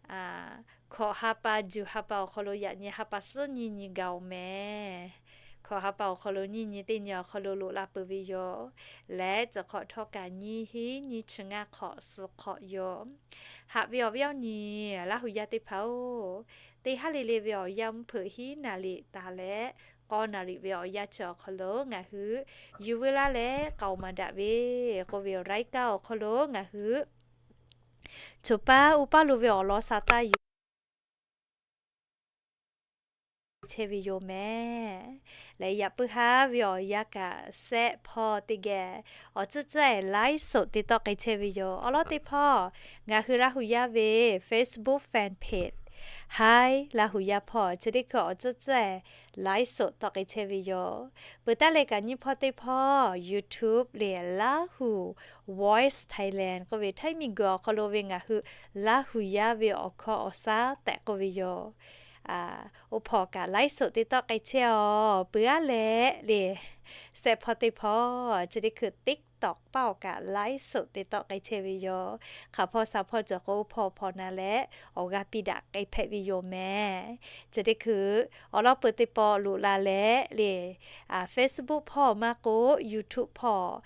hkawꞈ ha pa juˬ ha pa awˬ hk'aw lo yaꞈ nyi ha pa suhˉ nyiˇ nyi gaˬ oˬ meh. Hkawꞈ ha pa awˬ hk'aw lo nyiˇ nyi teˇ nyi awˬ hk'aw lo loꞈ la peuˬ ve yoˬ. Leh cawˬ hk'awꞈ htawˇ kaꞈ nyiˇ hinˉ nyiˇ chi ngaˇ hk'awꞈ suh hk'awꞈ yoˬ. Haꞈ ve awˬ viˉ awˬ nyi Laˇ hu yaˇ teˇ hpaˍ-oˬ, teˇ haˉ le le ve awˬ yanˇ mvuhˇ hpeuꞈ hiˉ naˍ riˍ taˍ leh k'awˇ naˍ riˍ ve awˬ yanˇ chi awˬ hk'aw lo ngaˬ hui yuˬ veu laˇ leh k'aoˍ maˍ daꞈ ve k'oˆ ve รายการ awˬ hk'aw lo ngaˬ hui choˬ paˉ uˉ paˉ lo ve awˬ lawn sha taˇ yuˬ chehˇ ve yoˬ meh. Leh yaꞈ puiˉ haˉ ve awˬ yanˇ kaꞈ sehˆ hpawˇ teˇ geh awˬ tcuhˉ tcuhˉ ehˍ ไลฟ์สด te tawˆ k'ai chehˇ ve yoˬ. Awˬ lawn teˇ hpawˇ ngaˬ hui Laˇ hu yaˇ ve Facebook fan page Hi, Laˇ huˍ yaˇ hpawˇ chi teˇ hkui awˬ tcuhˉ tcuhˉ-ehˍ ไลฟ์สด tawˆ k'ai chehˇ ve yoˬ. Peuˬ taˉ leh kaꞈ nyiˇ hpawˇ teˇ hpawˇ YouTube lehˬ Laˇ huˍ Voice Thailand k'oˆ ve Htaiˇ miˬguiˬ awˬ hk'aw lo ve ngaˬ hui Laˇ huˍ yaˇ ve awˬ hkawˇ awˬ shaˉ tehꞈ k'oˆ ve yoˬ. Oˇ hpawˇ kaꞈ ไลฟ์สด teˇ tawˆ k'ai chehˇ-oˬ. Peuˬ aˉ leh lehˬ, shehˆ hpawˇ teˇ hpawˇ chi teˇ hkui TikTok paˇ awˬ kaꞈ ไลฟ์สด teˇ tawˆ k'ai chehˇ ve yoˬ. Hk'aˬ hpawˇ sha hpawˇ cawˬ k'o, oˇ hpawˇ hpawˇ na leh awˬ g'aˇ piˇ daꞈ k'ai hpehꞈ ve yoˬ mehˍ. Chi teˇ hkui awˬ lawn peuˬ teˇ pawˆ loꞈ la leh lehˬ, Facebook hpawˇ maˇ k'oˆ, YouTube hpawˇ,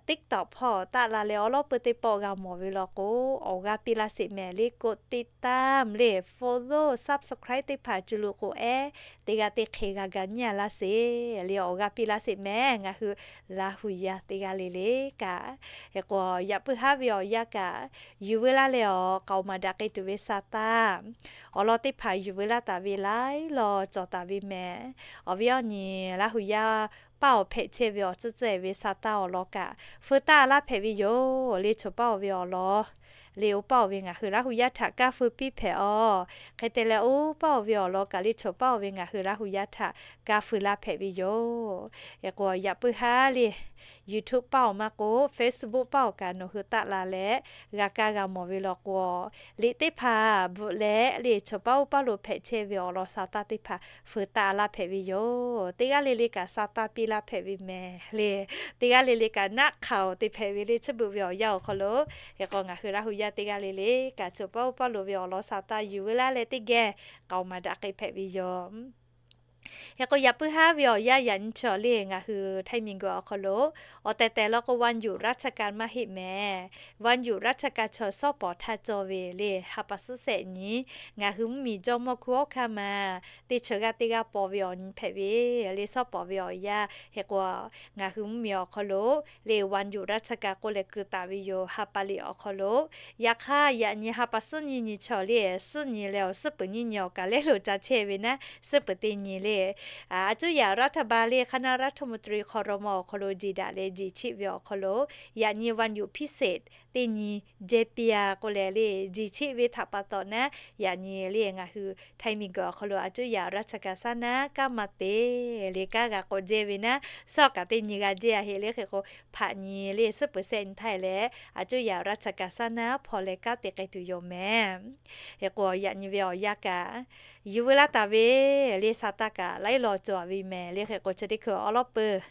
TikTok hpawˇ taˆ la leh awˬ lawn peuˬ teˇ pawˆ g'a mawˬ ve law k'o, awˬ g'aˇ piˇ laˇ sheˍ mehˍ. Lehˬ กดติดตาม lehˬ follow, subscribe teˇ hpaˍ cuˇ lo k'o ehˉ, teˇ g'aˇ teˇ hk'e g'a ga nyi-a laˇ sheˍ. Lehˬ awˬ g'aˇ piˇ laˇ sheˍ mehˍ. Ngaˬ hui Laˇ huˍ yaˇ teˇ g'aˇ le le kaꞈ, hk'e k'o yaꞈ puiˉ haˉ ve awˬ yanˇ kaꞈ, yuˬ veu laˇ leh awˬ k'aoˍ maˍ daꞈ k'ai tuˬ ve sa taˇ awˬ lawn teˇ hpaˍ yuˬ veu laˇ taˍ ve laiˉ law cawˬ taˍ ve mehˍ. Awˬ viˉ awˬ nyi, Laˇ huˍ yaˇ paˇ awˬ hpehꞈ chehˇ ve awˬ tcuhˉ tcuhˉ-ehˍ ve sa taˇ awˬ lawn kaꞈ feu taˇ laˇ hpehꞈ ve yoˬ. Lehˬ choˬ paˇ-oˬ ve awˬ lawn, lehˬ oˇ paˇ-oˬ ve ngaˬ hui Laˇ huˍ yaˇ htaꞈ kaˇ feu piˇ hpehꞈ-aˬ. Hk'e te leh oˇ paˇ-oˬ ve awˬ lawn kaꞈ lehˬ choˬ paˇ-oˬ ve ngaˬ hui Laˇ huˍ yaˇ htaꞈ kaˇ feu laˇ hpehꞈ ve yoˬ. Hk'e k'o yaꞈ puiˉ haˉ lehˬ, YouTube paˇ awˬ maˇ k'oˆ, Facebook paˇ awˬ kaꞈ nawˬ hui taˆ la leh g'a kaˇ g'a mawˬ ve law k'o, liꞈ teˇ hpaˍ bvuhꞈ leh lehˬ choˬ paˇ oˇ paˇ lo hpehꞈ chehˇ ve awˬ lawn sa taˇ teˇ hpaˍ feu taˇ laˇ hpehꞈ ve yoˬ. Teˇ g'aˇ le le kaꞈ sa taˇ piˇ laˇ hpehꞈ ve mehˍ. Lehˬ teˇ g'aˇ le le kaꞈ naˆ hk'aoˍ te hpehꞈ ve lehˬ chi beuꞈ ve awˬ yanˇ awˬ hk'aw lo, hk'e k'o ngaˬ hui Laˇ huˍ yaˇ teˇ g'aˇ le le kaꞈ choˬ paˇ oˇ paˇ lo ve awˬ lawn sa taˇ yuˬ veu laˇ leh teˇ geh k'aoˍ maˍ daꞈ k'ai hpehꞈ ve yoˬ. Hk'e k'o yaꞈ puiˉ haˉ ve awˬ yanˇ yaꞈ nyi chaw lehˬ ngaˬ hui Htaiˇ miˬguiˬ awˬ hk'aw lo awˬ tehˬ tehˬ law k'o วันหยุดราชการ maˇ heˆ mehˍ. วันหยุดราชการ chaw shawˉ pawˍ htaˇ cawˬ ve lehˬ ha pa suhˉ shehˆ nyi, ngaˬ hui mvuhˇmiˬ jawˇmawˇ hkunˉ hawˉ hkanˇ ma teˇ chi g'aˇ teˇ g'aˇ paw ve awˬ nyi hpehꞈ ve lehˬ shawˉ pawˍ ve awˬ yanˇ. Hk'e k'o ngaˬ hui mvuhˇmiˬ awˬ hk'aw lo lehˬ วันหยุดราชการ k'oˆ leh keu taˍ ve yoˬ. Ha pa liꞈ awˬ hk'aw lo yaꞈ hk'aˇ yaꞈ nyi ha pa suhˉ nyi nyi chaw lehˬ suhˉ nyi leh awˬ suhˉ peuˍ nyi nyi awˬ kaˬ lehˬ lo ca chehˇ ve naˉ, suhˉ peuˍ teˇ nyi lehˬ, aˬ cuˉ yaꞈ รัฐบาล lehˬ คณะรัฐมนตรี ครม. awˬ hk'aw lo jeˬ daꞈ leh jeˬ cheˆ ve awˬ hk'aw lo yaꞈ nyi วันหยุดพิเศษ teˇ nyi jehˇ piˇ-a k'oˆ leh lehˬ jeˬ cheˆ ve htaꞈ pa taw naˉ, yaꞈ nyi lehˬ ngaˬ hui Htaiˇ miˬguiˬ awˬ hk'aw lo aˬ cuˉ yaꞈ ราชการ saˉ naˉ kaˇ ma te lehˬ kaˇ g'a k'awꞈ jehˇ ve naˉ, shawˉ kaꞈ teˇ nyi g'a jehˇ-a heˆ lehˬ. Hk'e k'o hpaꞈ nyi lehˬ suhˉ peuˍ shehˆ nyi htaˇ lehˬ aˬ cuˉ yaꞈ ราชการ saˉ naˉ hpaw leh kanˉ te k'ai tuˬ yoˬ mehˍ. Hk'e k'o yaꞈ nyi ve awˬ yanˇ kaꞈ yuˬ veu laˇ taˍ ve lehˬ sa taˇ kaꞈ laiˉ law cawˬ ve mehˍ. Lehˬ hk'e k'o chi teˇ hkui awˬ lawn peuˬ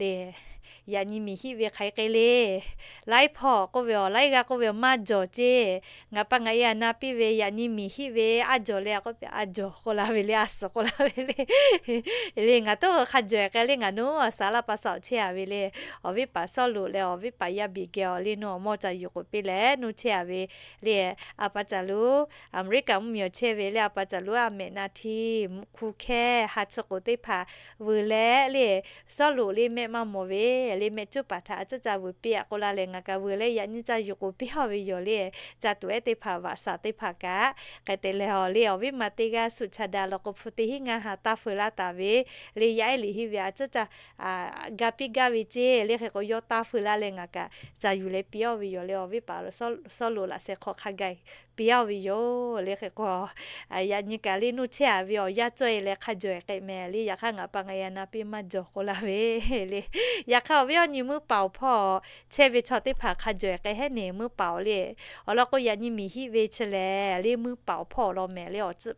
lehˬ, yaꞈ nyi miˬ hiˆ ve hk'aˬ hk'e k'ai lehˬ, laiˉ hpawˇ k'oˆ ve awˬ laiˉ g'aˇ k'oˆ ve maˇ jawˬ ceˇ. Ngaˬ pa ngaˬ e aˬ na piˇ ve yaꞈ nyi miˬ hiˆ ve aˉ jawˬ leh k'oˆ piˇ, aˉ jawˬ k'oˆ la ve lehˬ, aˉ suhˍ k'oˆ la ve lehˬ. Lehˬ ngaˬ toˉ hk'a jawˬ-e k'ai lehˬ ngaˬ nuˇ awˬ shaˍ laˇ pa shaˍ awˬ chehˇ-a ve lehˬ, awˬ viˉ paˍ Sawˉluꞈ leh awˬ viˉ paˍ Yaˇ biˬ geh awˬ lehˬ nuˇ awˬ mawˇ ca yuˬ k'oˍ piˇ leh nuˇ chehˇ-a ve lehˬ, a pa caˬ lo Aˍmeˍriˆkaꞈ mvuhˇmiˬ awˬ chehˇ ve lehˬ a pa caˬ lo aˬ mehꞈ na htiˇ hku hkehˇ ha chi k'oˍ teˇ hpaˍ vuiˬ leh lehˬ, Sawˉluꞈ lehˬ mehˆ maˇ mawˬ ve lehˬ mehˆ cuˉ paˍ htaꞈ a cuˉ ca vuiˬ piˇ-a k'oˆ la lehˬ ngaˬ kaꞈ vuiˬ leh yaꞈ nyi ca yuˬ k'oˍ piˇ-a ve yoˬ lehˬ. Ca tuˬ ehˉ teˇ hpaˍ vaꞈ shaˍ teˇ hpaˍ kaꞈ hk'e te leh awˬ lehˬ awˬ viˉ ma teˇ g'aˇ suꞈ cha daꞈ law k'o hpu teˇ hinˉ ngaˇ ha taˇ feu laˇ taˍ ve lehˬ yaˇ ehˉ liꞈ henˇ ve a cuˉ ca ga piˇ gaˇ ve ceˇ. Lehˬ hk'e k'o yawˇ taˇ feu laˇ leh ngaˬ kaꞈ ca yuˬ leh piˇ-a ve yoˬ lehˬ. Awˬ viˉ paˍ Sawˉluꞈ laꞈ sheh hk'aw hk'a gaˬ piˇ-a ve yoˬ. Lehˬ hk'e k'o yaꞈ nyi kaꞈ lehˬ nuˇ chehˇ-a ve awˬ yanˇ cawˇ-e leh hk'a jawˬ-e k'ai mehˍ. Lehˬ yaꞈ hk'aˇ ngaˬ pa ngaˬ e aˬ na piˇ maˇ jawˬ k'oˆ la ve lehˬ. Yaꞈ hk'aˇ awˬ viˉ awˬ nyi muiˇ paˍ awˬ hpawˇ chehˇ ve chaw teˇ hpaˍ hk'a jawˬ-e k'ai hehˉ neˬ muiˇ paˍ-oˬ lehˬ. Awˬ lawn k'o yaꞈ nyi miˬ hiˆ ve chi lehˬ lehˬ muiˇ paˍ awˬ hpawˇ awˬ lawn mehˍ lehˬ.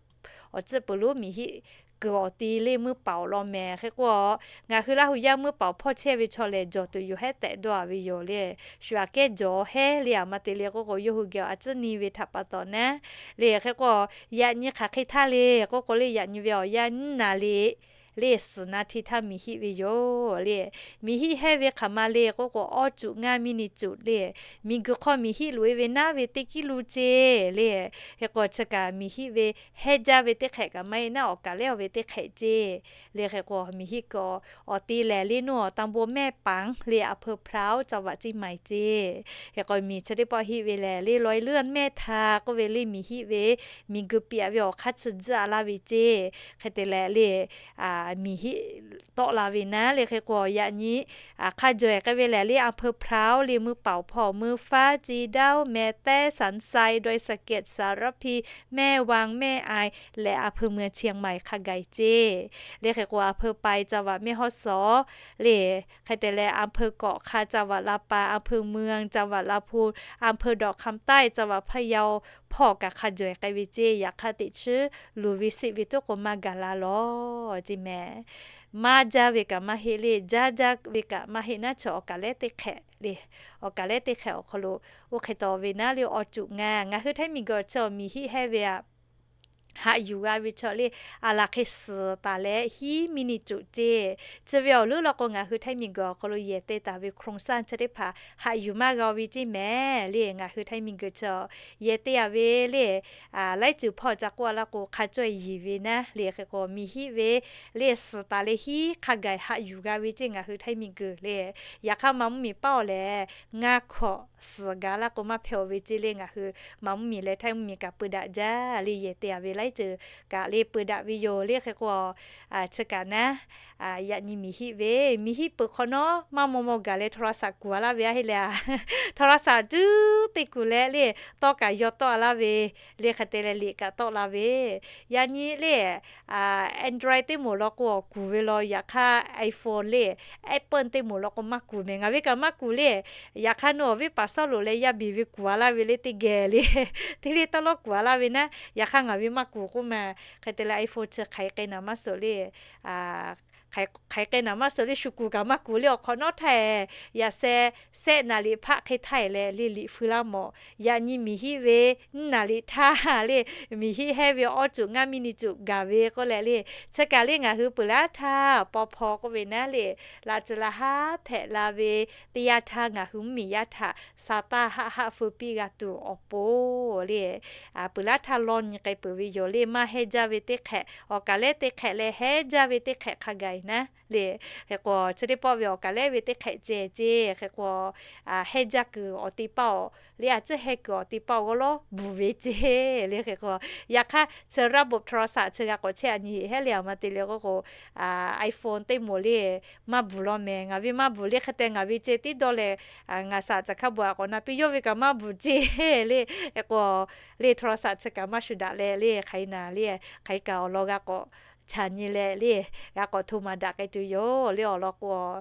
Awˬ tcuhˉ peuˬ lonˉ miˬ hiˆ kuiˬ awˬ ti lehˬ muiˇ paˍ awˬ lawn mehˍ. Hk'e k'o ngaˬ hui Laˇ huˍ yaˇ muiˇ paˍ awˬ hpawˇ chehˇ ve chaw lehˬ jawˬ tuˬ yoˬ hehˉ tehꞈ dawˇ-a ve yoˬ lehˬ. Shu aꞈ kehˉ jawˬ hehˉ lehˬ aˬ ma te lehˬ k'oˆ k'o yawˇ hui geh aˬ cuˉ nyi ve htaꞈ pa taw naˉ lehˬ. Hk'e k'o yaꞈ nyi hk'aˬ hk'e htaˇ lehˬ k'oˆ k'o lehˬ yaꞈ nyi ve awˬ yanˇ nyiˇ naˍ riˍ lehˬ suhˍ naˍ htiˇ htaˇ miˬ hiˆ ve yoˬ lehˬ. Miˬ hiˆ hehˉ ve hk'aˬ ma lehˬ k'oˆ k'o awˇ cuꞈ ngaˇ miˇ ni cuꞈ lehˬ, miˬ guiˬ hk'aw miˬ hiˆ loꞈ-e ve naˉ ve teˇ kiˉ lu ceˇ lehˬ. Hk'e k'o chi kaꞈ miˬ hiˆ ve hehˉ jaˇ ve teˇ hk'ehꞈ kaꞈ maˇ heˆ naˉ awˬ kaˬ lehˬ-a ve teˇ hk'ehꞈ ceˇ. Lehˬ hk'e k'o miˬ hiˆ kuiˬ awˬ ti lehˬ lehˬ nuˇ awˬ ตำบลแม่ป๋าง lehˬ อำเภอพร้าว จังหวัดเชียงใหม่ ceˇ. Hk'e k'o miˬ chi teˇ pawˆ hiˆ ve lehˬ lehˬ รอยเลื่อนแม่ทา k'oˆ ve lehˬ miˬ hiˆ ve miˬ guiˬ piꞈ-a ve awˬ hk'aˇ chi tzuhˆ-a laˇ ve ceˇ. Hk'e te lehˬ lehˬ miˬ hiˆ tawˆ la ve naˉ le. Hk'e k'o yaꞈ nyi hk'a jawehˬ k'ai ve lehˬ le, อำเภอพร้าว le, มือเป๋า hpawˇ มือฟ้า จีนดาว แม่แตง สันทราย ดอยสะเก็ด สารพี แม่วาง แม่อาย leh อำเภอเมืองเชียงใหม่ hk'a gaˬ ceˇ le. Hk'e k'o อำเภอไป จังหวัดแม่ฮ่องสอน le, hk'e te leh อำเภอเกาะคา จังหวัดลำปาง อำเภอเมือง จังหวัดลำพูน อำเภอดอกคำใต้ จังหวัดพะเยา hpawˇ kaꞈ hk'a jawehˬ k'ai ve ceˇ. Yaꞈ hk'aˇ teꞈ chiˉ luˬ ve siˆ ve tuˉ k'o maˇ gaˬ la lawˬ ceˇ mehˍ. Maˇ jaˇ ve kaꞈ maˇ heˆ le, jaˇ jaˇ ve kaꞈ maˇ heˆ naˉ, chi awˬ kaˍ lehˉ teˇ hk'ehꞈ le, awˬ kaˍ lehˉ teˇ hk'ehꞈ awˬ hk'aw lo oˇ hk'e taw ve naˉ le, awˬ cuꞈ ngaˬ, ngaˬ hui Htaiˇ miˬ guiˬ chi miˬ hiˆ hehˇ ve aꞈ haꞈ yuˬ g'a ve chaw le, a laˬ hk'e suhˍ taˍ leh hiˉ miˇ ni cuꞈ ceˇ. Chi ve awˬ leuˉ law k'o ngaˬ hui Htaiˇ miˬ guiˬ awˬ hk'aw lo yehˬ te taˍ ve โครงสร้าง chi teˇ hpaˍ haꞈ yuˬ maˇ g'a ve ceˇ mehˍ le. Ngaˬ hui Htaiˇ miˬ guiˬ chi yehˬ te a ve le, laiˉ ceuˬ hpawˇ ca k'oˆ a laˇ k'o hk'a caweh yiˬ ve naˉ le. Hk'e k'o miˬ hiˆ ve le suhˍ taˍ leh hiˉ hk'a gaˬ haꞈ yuˬ g'a ve ceˇ ngaˬ hui Htaiˇ miˬ guiˬ le. Yaꞈ hk'aˇ maˍ mvuhˇ miˬ paˉ awˬ lehˬ, ngaˇ hkawꞈ suhˍ gaˬ laˇ k'o maˇ hpehꞈ-oˬ ve ceˇ le. Ngaˬ hui maˍ mvuhˇ miˬ leh Htaiˇ mvuhˇ miˬ kaꞈ peu daꞈ jaˇ le, yehˬ te a ve laiˉ ceuˬ kaꞈ le peu daꞈ ve yoˬ le. Hk'e k'o chi kaꞈ naˉ, yaꞈ nyi miˬ hiˆ ve, miˬ hiˆ peuˬ hk'awꞈ nawˉ maˇ maw maw gaˬ leh โทรศัพท์ kuˬ a laˇ ve a heˆ le a. โทรศัพท์ cuˉ te kuˬ leh le, tawˇ kaꞈ yaw tawˆ a laˇ ve le, hk'e te leh liꞈ kaꞈ tawˆ la ve. Yaꞈ nyi le Android teˇ moˍ law k'o kuˬ ve law, yaꞈ hk'aˇ iPhone le, Apple teˇ moˍ law k'o maˇ kuˬ mehˍ. Ngaˬ ve kaꞈ maˇ kuˬ le. Yaꞈ hk'aˇ nawˬ awˬ viˉ paˍ sawˉ loꞈ leh yaˇ biˬ ve kuˬ a laˇ ve le teˇ geh le, teˇ le tawˇ lawˉ kuˬ a laˇ ve naˉ. Yaꞈ hk'aˇ ngaˬ ve maˇ kuˬ k'oˆ ma. Hk'e te leh iPhone chi hk'aˬ hk'e k'ai naˍ maˇ suhˍ le, hk'aˬ hk'e k'ai naˍ maˇ suhˍ le, shu kuˬ kaꞈ maˇ kuˬ le. Awˬ hk'awꞈ nawˉ htaˇ yaꞈ sheh, sheh naˍ riˍ hpaˆ hk'e htaˇ leh le liꞈ feu laˇ mawˬ. Yaꞈ nyi miˬ hiˆ ve naˍ riˍ htaˇ le, miˬ hiˆ hehˇ ve awˬ cuꞈ ngaˇ miˇ ni cuꞈ gaˬ ve k'oˆ leh le, chi kaꞈ le ngaˬ hui peuˬ laˇ htaˇ paw hpaw k'oˆ ve naˉ le, laꞈ tcuh laꞈ haˉ hpehꞈ la ve teˇ yanˇ htaˇ ngaˬ hui mvuhˇ miˬ yaˇ htaꞈ sa taˇ haˆ haˆ feu piˇ g'a tuˬ awˬ pon le, peuˬ laˇ htaˇ lawˇ nyi k'ai peuˬ ve yoˬ le. Maˇ hehˇ jaˇ ve teˇ hk'ehꞈ, awˬ kaˍ lehˉ teˇ hk'ehꞈ leh hehˇ jaˇ ve teˇ hk'ehꞈ hk'a gaˬ naˉ le. Hk'e k'o chi teˇ pawˆ ve awˬ kaˍ lehˉ ve teˇ hk'ehꞈ ceh ceˇ. Hk'e k'o hehˇ jaˇ kuiˬ awˬ te paˇ-oˬ le, a ciˉ hehˇ kuiˬ awˬ te paˇ-oˬ g'awˇ lawˉ bvuhˬ ve ceˇ le. Hk'e k'o yaꞈ hk'aˇ chi ระบบโทรศัพท์ chi g'a k'awꞈ chehˇ a nyi heˆ heˉ le, a ma te le k'oˆ k'o iPhone teˇ moˍ le maˇ bvuhˬ law mehˍ. Ngaˬ ve maˇ bvuhˬ le. Hk'e te ngaˬ ve ceh tiˉ dawˇ leh ngaˬ shaˍ caˬ hk'a bvuhꞈ a k'awꞈ na piˇ yawˇ ve kaꞈ maˇ bvuhˬ ceˇ le. Hk'e k'o le โทรศัพท์ chi kaꞈ maˇ shuˍ daꞈ leh le, hk'aˬ hk'e naˍ le, hk'aˬ hk'e kaꞈ awˬ lawn g'a k'awꞈ chaˬ nyi leh le, g'a k'awꞈ hto maˍ daꞈ k'ai tuˬ yoˬ le. Awˬ lawn k'o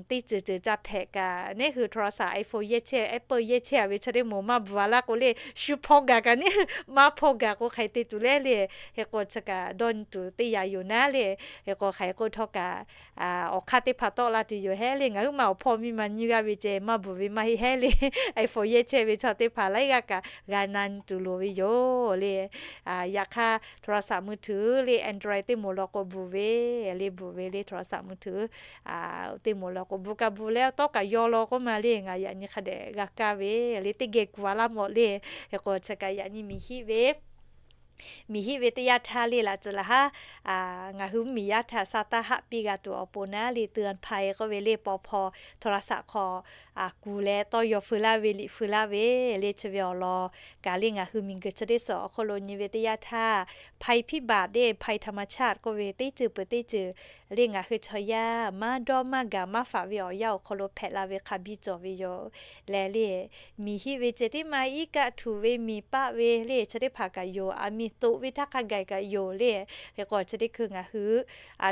teˇ ceuˬ ceuˬ ca hpehꞈ kaꞈ neˉ hui โทรศัพท์ iPhone yehˇ chehˇ, Apple yehˇ chehˇ a ve chi teˇ moˍ maˇ bvuhˬ a laˇ k'o le, shu hpaw gaˬ kaꞈ neˉ hui maˇ hpaw gaˬ k'o hk'aˬ hk'e te tuˬ le le. Hk'e k'o chi kaꞈ dawˇ nyi tuˬ teˇ yanˇ yoˬ naˉ le. Hk'e k'o hk'aˬ hk'e k'oˆ htawˇ kaꞈ awˬ hk'aˇ teˇ hpaˍ tawˆ la tuˬ yoˬ heˉ le. Ngaˬ huiˉ ma awˬ hpawˇ miˇ ma nyiˇ g'aˇ ve ceh maˇ bvuhˬ ve maˇ heˆ heˉ le. iPhone yehˇ chehˇ ve chaw teˇ hpaˍ laiˉ g'aˇ kaꞈ g'a na nyi tuˬ loˍ ve yoˬ le. Yaꞈ hk'aˇ โทรศัพท์มือถือ le Android teˇ moˍ law k'o bvuhˬ ve le, bvuhˬ ve le โทรศัพท์มือถือ teˇ moˍ law k'o bvuhˬ kaꞈ bvuhˬ leh tawˇ kaꞈ yaw law k'oˆ ma le. Ngaˬ yaꞈ nyi hk'a dehꞈ g'a kaˇ ve le, teˇ geh kuˬ a laˇ mawˬ le. Hk'e k'o chi kaꞈ yaꞈ nyi miˬ hiˆ ve miˬ hiˆ ve teˇ yanˇ htaˇ le laꞈ tcuh laꞈ haˉ ngaˬ hui mvuhˇ miˬ yaˇ htaꞈ sa taˇ haˆ piˇ g'a tuˬ awˬ pon naˉ le เตือนภัย k'oˆ ve le paw hpaw โทรศัพท์ hk'aw kuˬ leh tawˇ yaw feu laˇ ve liꞈ feu laˇ ve le chi ve awˬ lawn kaꞈ le ngaˬ hui miˬ guiˬ chi teˇ suhˍ awˬ hk'aw lo nyi ve teˇ yanˇ htaˇ ภัยพิบัติ le ภัยธรรมชาติ k'oˆ ve teˇ ceuˬ peuˬ teˇ ceuˬ le ngaˬ hui chaw yaˇ maˇ dawˇ maˇ gaˬ maˇ faˍ ve awˬ yanˇ awˬ hk'aw lo hpehꞈ la ve hk'a biˇ cawˬ ve yoˬ. Lehˬ le miˬ hiˆ ve ceh tiˉ maˇ iˉ kaˆ htuꞈ ve miˬ paˆ ve le chi teˇ hpaˍ kaꞈ yoˬ. Aˬ miˍ toꞈ ve htaˇ hk'a gaˬ kaꞈ yoˬ le. Hk'e k'o chi teˇ hkui ngaˬ hui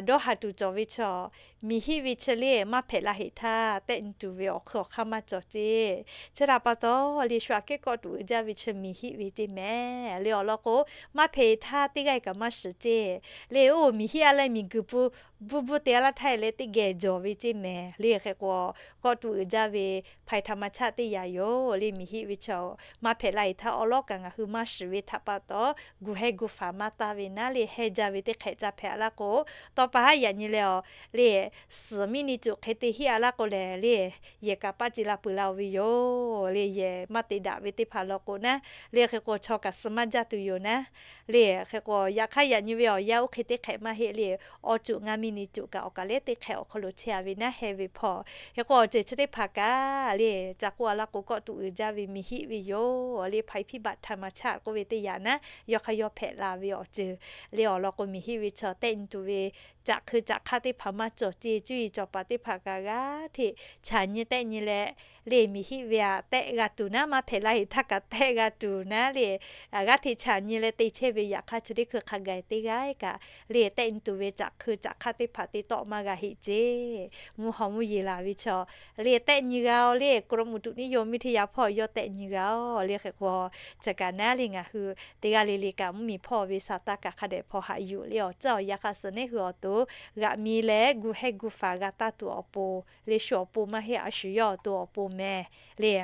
dawˇ ha tuˬ cawˬ ve chaw miˬ hiˆ ve chi le maˇ hpehꞈ la heꞈ htaˇ tehˆ nyi tuˬ ve awˬ hk'ui awˬ hk'aˇ maˇ cawˬ ceˇ. Chi htaꞈ pa taw le shu aꞈ kehˉ kawˆ tuˬ uiˍ jaˇ ve chi miˬ hiˆ ve ceˇ mehˍ le. Awˬ lawn k'o maˇ hpehꞈ htaˇ teˇ g'aˇ kaꞈ maˇ shiˍ ceˇ le. Oˇ miˬ hiˆ a leh miˬ guiˬ pu bvuhˇ bvuhˇ te a laˇ htaˇ leh teˇ geh jawˬ ve ceˇ mehˍ le. Hk'e k'o kawˆ tuˬ uiˍ jaˇ ve ภัยธรรมชาติ teˇ yanˇ yoˬ le. Miˬ hiˆ ve chaw maˇ hpehꞈ la heꞈ htaˇ awˉ lawˉ kaꞈ ngaˬ hui maˇ shiˍ ve htaꞈ pa taw gu heh gu faˍ maˇ taˇ ve naˉ le heh jaˇ ve teˇ hk'ehꞈ ca hpehꞈ a laˇ k'o, tawˇ pa haˉ yaꞈ nyi leh awˬ le suhˍ miˇ ni cuˬ hk'e te hiˆ a laˇ k'o lehˬ le yehˬ kaꞈ paˆ ce la peuˬ la-oˬ ve yoˬ le. Yehˬ maˇ te daꞈ ve teˇ hpaˍ law k'o naˉ le hk'e k'o chaw kaꞈ suh maˇ jaˇ tuˬ yoˬ naˉ le. Hk'e k'o yaꞈ hk'aˇ yaꞈ nyi ve awˬ yanˇ oˇ hk'e teˇ hk'ehꞈ maˇ heˆ le. Awˬ cuꞈ ngaˇ miˇ ni cuˬ kaꞈ awˬ kaˍ lehˉ teˇ hk'ehꞈ awˬ hk'aw lo chehˇ a ve naˉ heh ve hpawˇ. Hk'e k'o awˬ ceuˬ chi teˇ hpaˍ kaꞈ le ca k'oˆ a laˇ k'o kawˆ tuˬ uiˍ jaˇ ve miˬ hiˆ ve yoˬ le. ภัยพิบัติธรรมชาติ k'oˆ ve teˇ yanˇ naˉ yawˇ hk'a yawˇ hpehꞈ la ve awˬ ceuˬ le. Awˬ lawn k'o, miˬ hiˆ ve chaw tehˆ nyi tuˬ ve caꞈ hkui caꞈ hk'aˇ teˇ hpaˍ maˇ cawˬ ceˇ. Cuˇ yiˍ cawˬ paˍ teˇ hpaˍ kaꞈ g'aˇ hteꞈ chaꞈ nyi tehˆ nyi leh, le miˬ hiˆ ve aꞈ tehˆ g'a tuˬ naˉ, maˇ hpehꞈ la heˍ htaˇ kaꞈ tehˆ g'a tuˬ naˉ le, g'aˇ hteꞈ chaꞈ nyi leh te chehˇ ve yaꞈ hk'aˇ, chi teˇ hkui hk'a gaˬ teˇ g'aˇ kaꞈ le tehˆ nyi tuˬ ve caꞈ hkui caꞈ hk'aˇ teˇ hpaˍ te tawˆ maˇ g'a heˆ ceˇ. Mvuhˇ haw mvuhˇ yeˬ laˬ ve chaw le tehˆ nyi g'a-oˬ le, กรมอุตุนิยมวิทยา hpawˇ yawˇ tehˆ nyi g'a-oˬ le. Hk'e k'o, chi kaꞈ naˉ le ngaˬ hui teˇ g'aˇ le le kaꞈ mvuhˇ miˬ hpawˇ ve sa taˇ kaꞈ hk'a dehꞈ hpaw haꞈ yuˬ le. Awˬ tcuhˉ awˬ yanˇ hk'a suh neˉ hui awˬ to g'aꞈ mi leh gu hehˇ gu faˍ g'a taˇ tuˬ awˬ pon le, shu awˬ pon maˇ heˆ, a shu yawˇ awˬ to awˬ pon mehˍ le.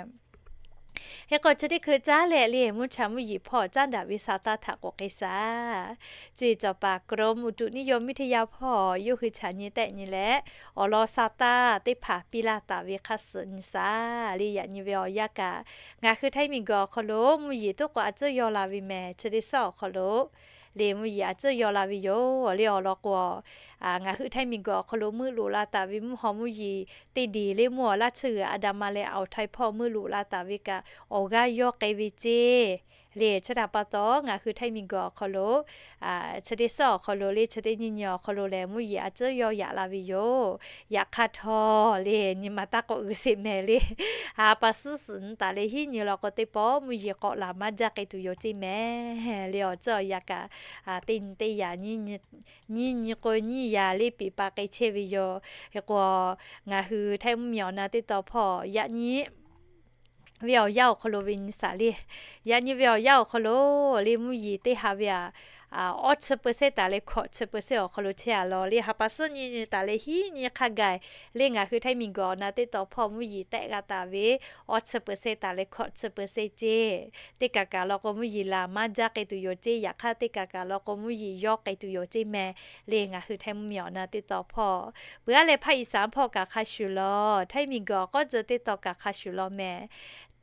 Hk'e k'o, chi teˇ hkui caˉ leh le mvuhˇ cha mvuhˇ yeˬ hpawˇ caˉ daꞈ ve sa taˇ htaꞈ k'oꞈ k'ai shaˍ. Cuˇ yiˍ cawˬ paˍ กรมอุตุนิยมวิทยา hpawˇ yawˇ hui chaꞈ nyi tehˆ nyi leh, awˬ lawn sa taˇ teˇ hpaˍ piˇ laˇ taˍ ve hk'a suh nyi shaˍ le. Yaꞈ nyi ve awˬ yanˇ kaꞈ, ngaˬ hui Htaiˇ miˬguiˬ awˬ hk'aw lo mvuhˇ yeˬ toˉ k'o a tcuhˉ yawˇ la ve mehˍ. Chi teˇ suhˉ awˬ hk'aw lo le mvuhˇ yeˬ a tcuhˉ yawˇ la ve yoˬ le. Awˬ lawn k'o, ngaˬ hui Htaiˇ miˬguiˬ awˬ hk'aw lo meuˆ loꞈ la taˍ ve mvuhˇ haw mvuhˇ yeˬ teˇ deˬ le mvuhˇ awˬ laˇ tsuhˇ g'uiˬ Andaman leh Altai hpawˇ meuˆ loꞈ la taˍ ve kaꞈ awˬ g'aˇ yawˇ k'ai ve ceˇ le. Chi htaꞈ pa taw, ngaˬ hui Htaiˇ miˬguiˬ awˬ hk'aw lo chi teˇ suhˉ awˬ hk'aw lo le chi teˇ nyiˇ nyi awˬ hk'aw lo lehˬ, mvuhˇ yeˬ a tcuhˉ yawˇ yaꞈ la ve yoˬ. Yaꞈ hk'aˇ htawˇ le, nyi ma taˇ k'awꞈ g'uiˬ sheˍ mehˍ le. Ha pa suhˉ suhˍ nyi taˍ leh hiˉ nyi law k'o, teˇ pawˆ mvuhˇ yeˬ k'awꞈ laˬ maˇ jaˇ k'ai tuˬ yoˬ ceˇ mehˍ le. Awˬ tcuhˉ awˬ yanˇ kaꞈ, teˇ nyi teˇ yaꞈ nyiˇ nyi k'o nyiˇ yaꞈ le peꞈ pa k'ai chehˇ ve yoˬ. Hk'e k'o, ngaˬ hui Htaiˇ mvuhˇ miˬ awˬ na teˇ taw hpawˇ yaꞈ nyi ve awˬ yanˇ awˬ hk'aw lo ve nyi shaˍ le. Yaꞈ nyi ve awˬ yanˇ awˬ hk'aw lo le mvuhˇ yeˬ teˇ ha ve aꞈ, awˇ chi เปอร์เซ็นต์ taˍ leh hkawꞈ chi เปอร์เซ็นต์ awˬ hk'aw lo chehˇ a law le. Ha pa suhˉ nyi nyi taˍ leh hiˉ nyi hk'a gaˬ le ngaˬ hui Htaiˇ miˬguiˬ awˬ na teˇ taw hpawˇ mvuhˇ yeˬ tehˆ g'a taˍ ve awˇ chi เปอร์เซ็นต์ taˍ leh hkawꞈ chi เปอร์เซ็นต์ ceˇ. Teˇ kaꞈ kaꞈ law k'o, mvuhˇ yeˬ laˬ maˇ jaˇ k'ai tuˬ yoˬ ceˇ. Yaꞈ hk'aˇ, teˇ kaꞈ kaꞈ law k'o, mvuhˇ yeˬ yawˇ k'ai tuˬ yoˬ ceˇ mehˍ le ngaˬ hui Htaiˇ mvuhˇ miˬ awˬ na teˇ taw hpawˇ. Peuˬ aˉ leh ภาคอีสาน hpawˇ kaꞈ hk'a shuˍ law, Htaiˇ miˬguiˬ awˬ k'awˇ tcuh teˇ taw kaꞈ hk'a shuˍ law mehˍ.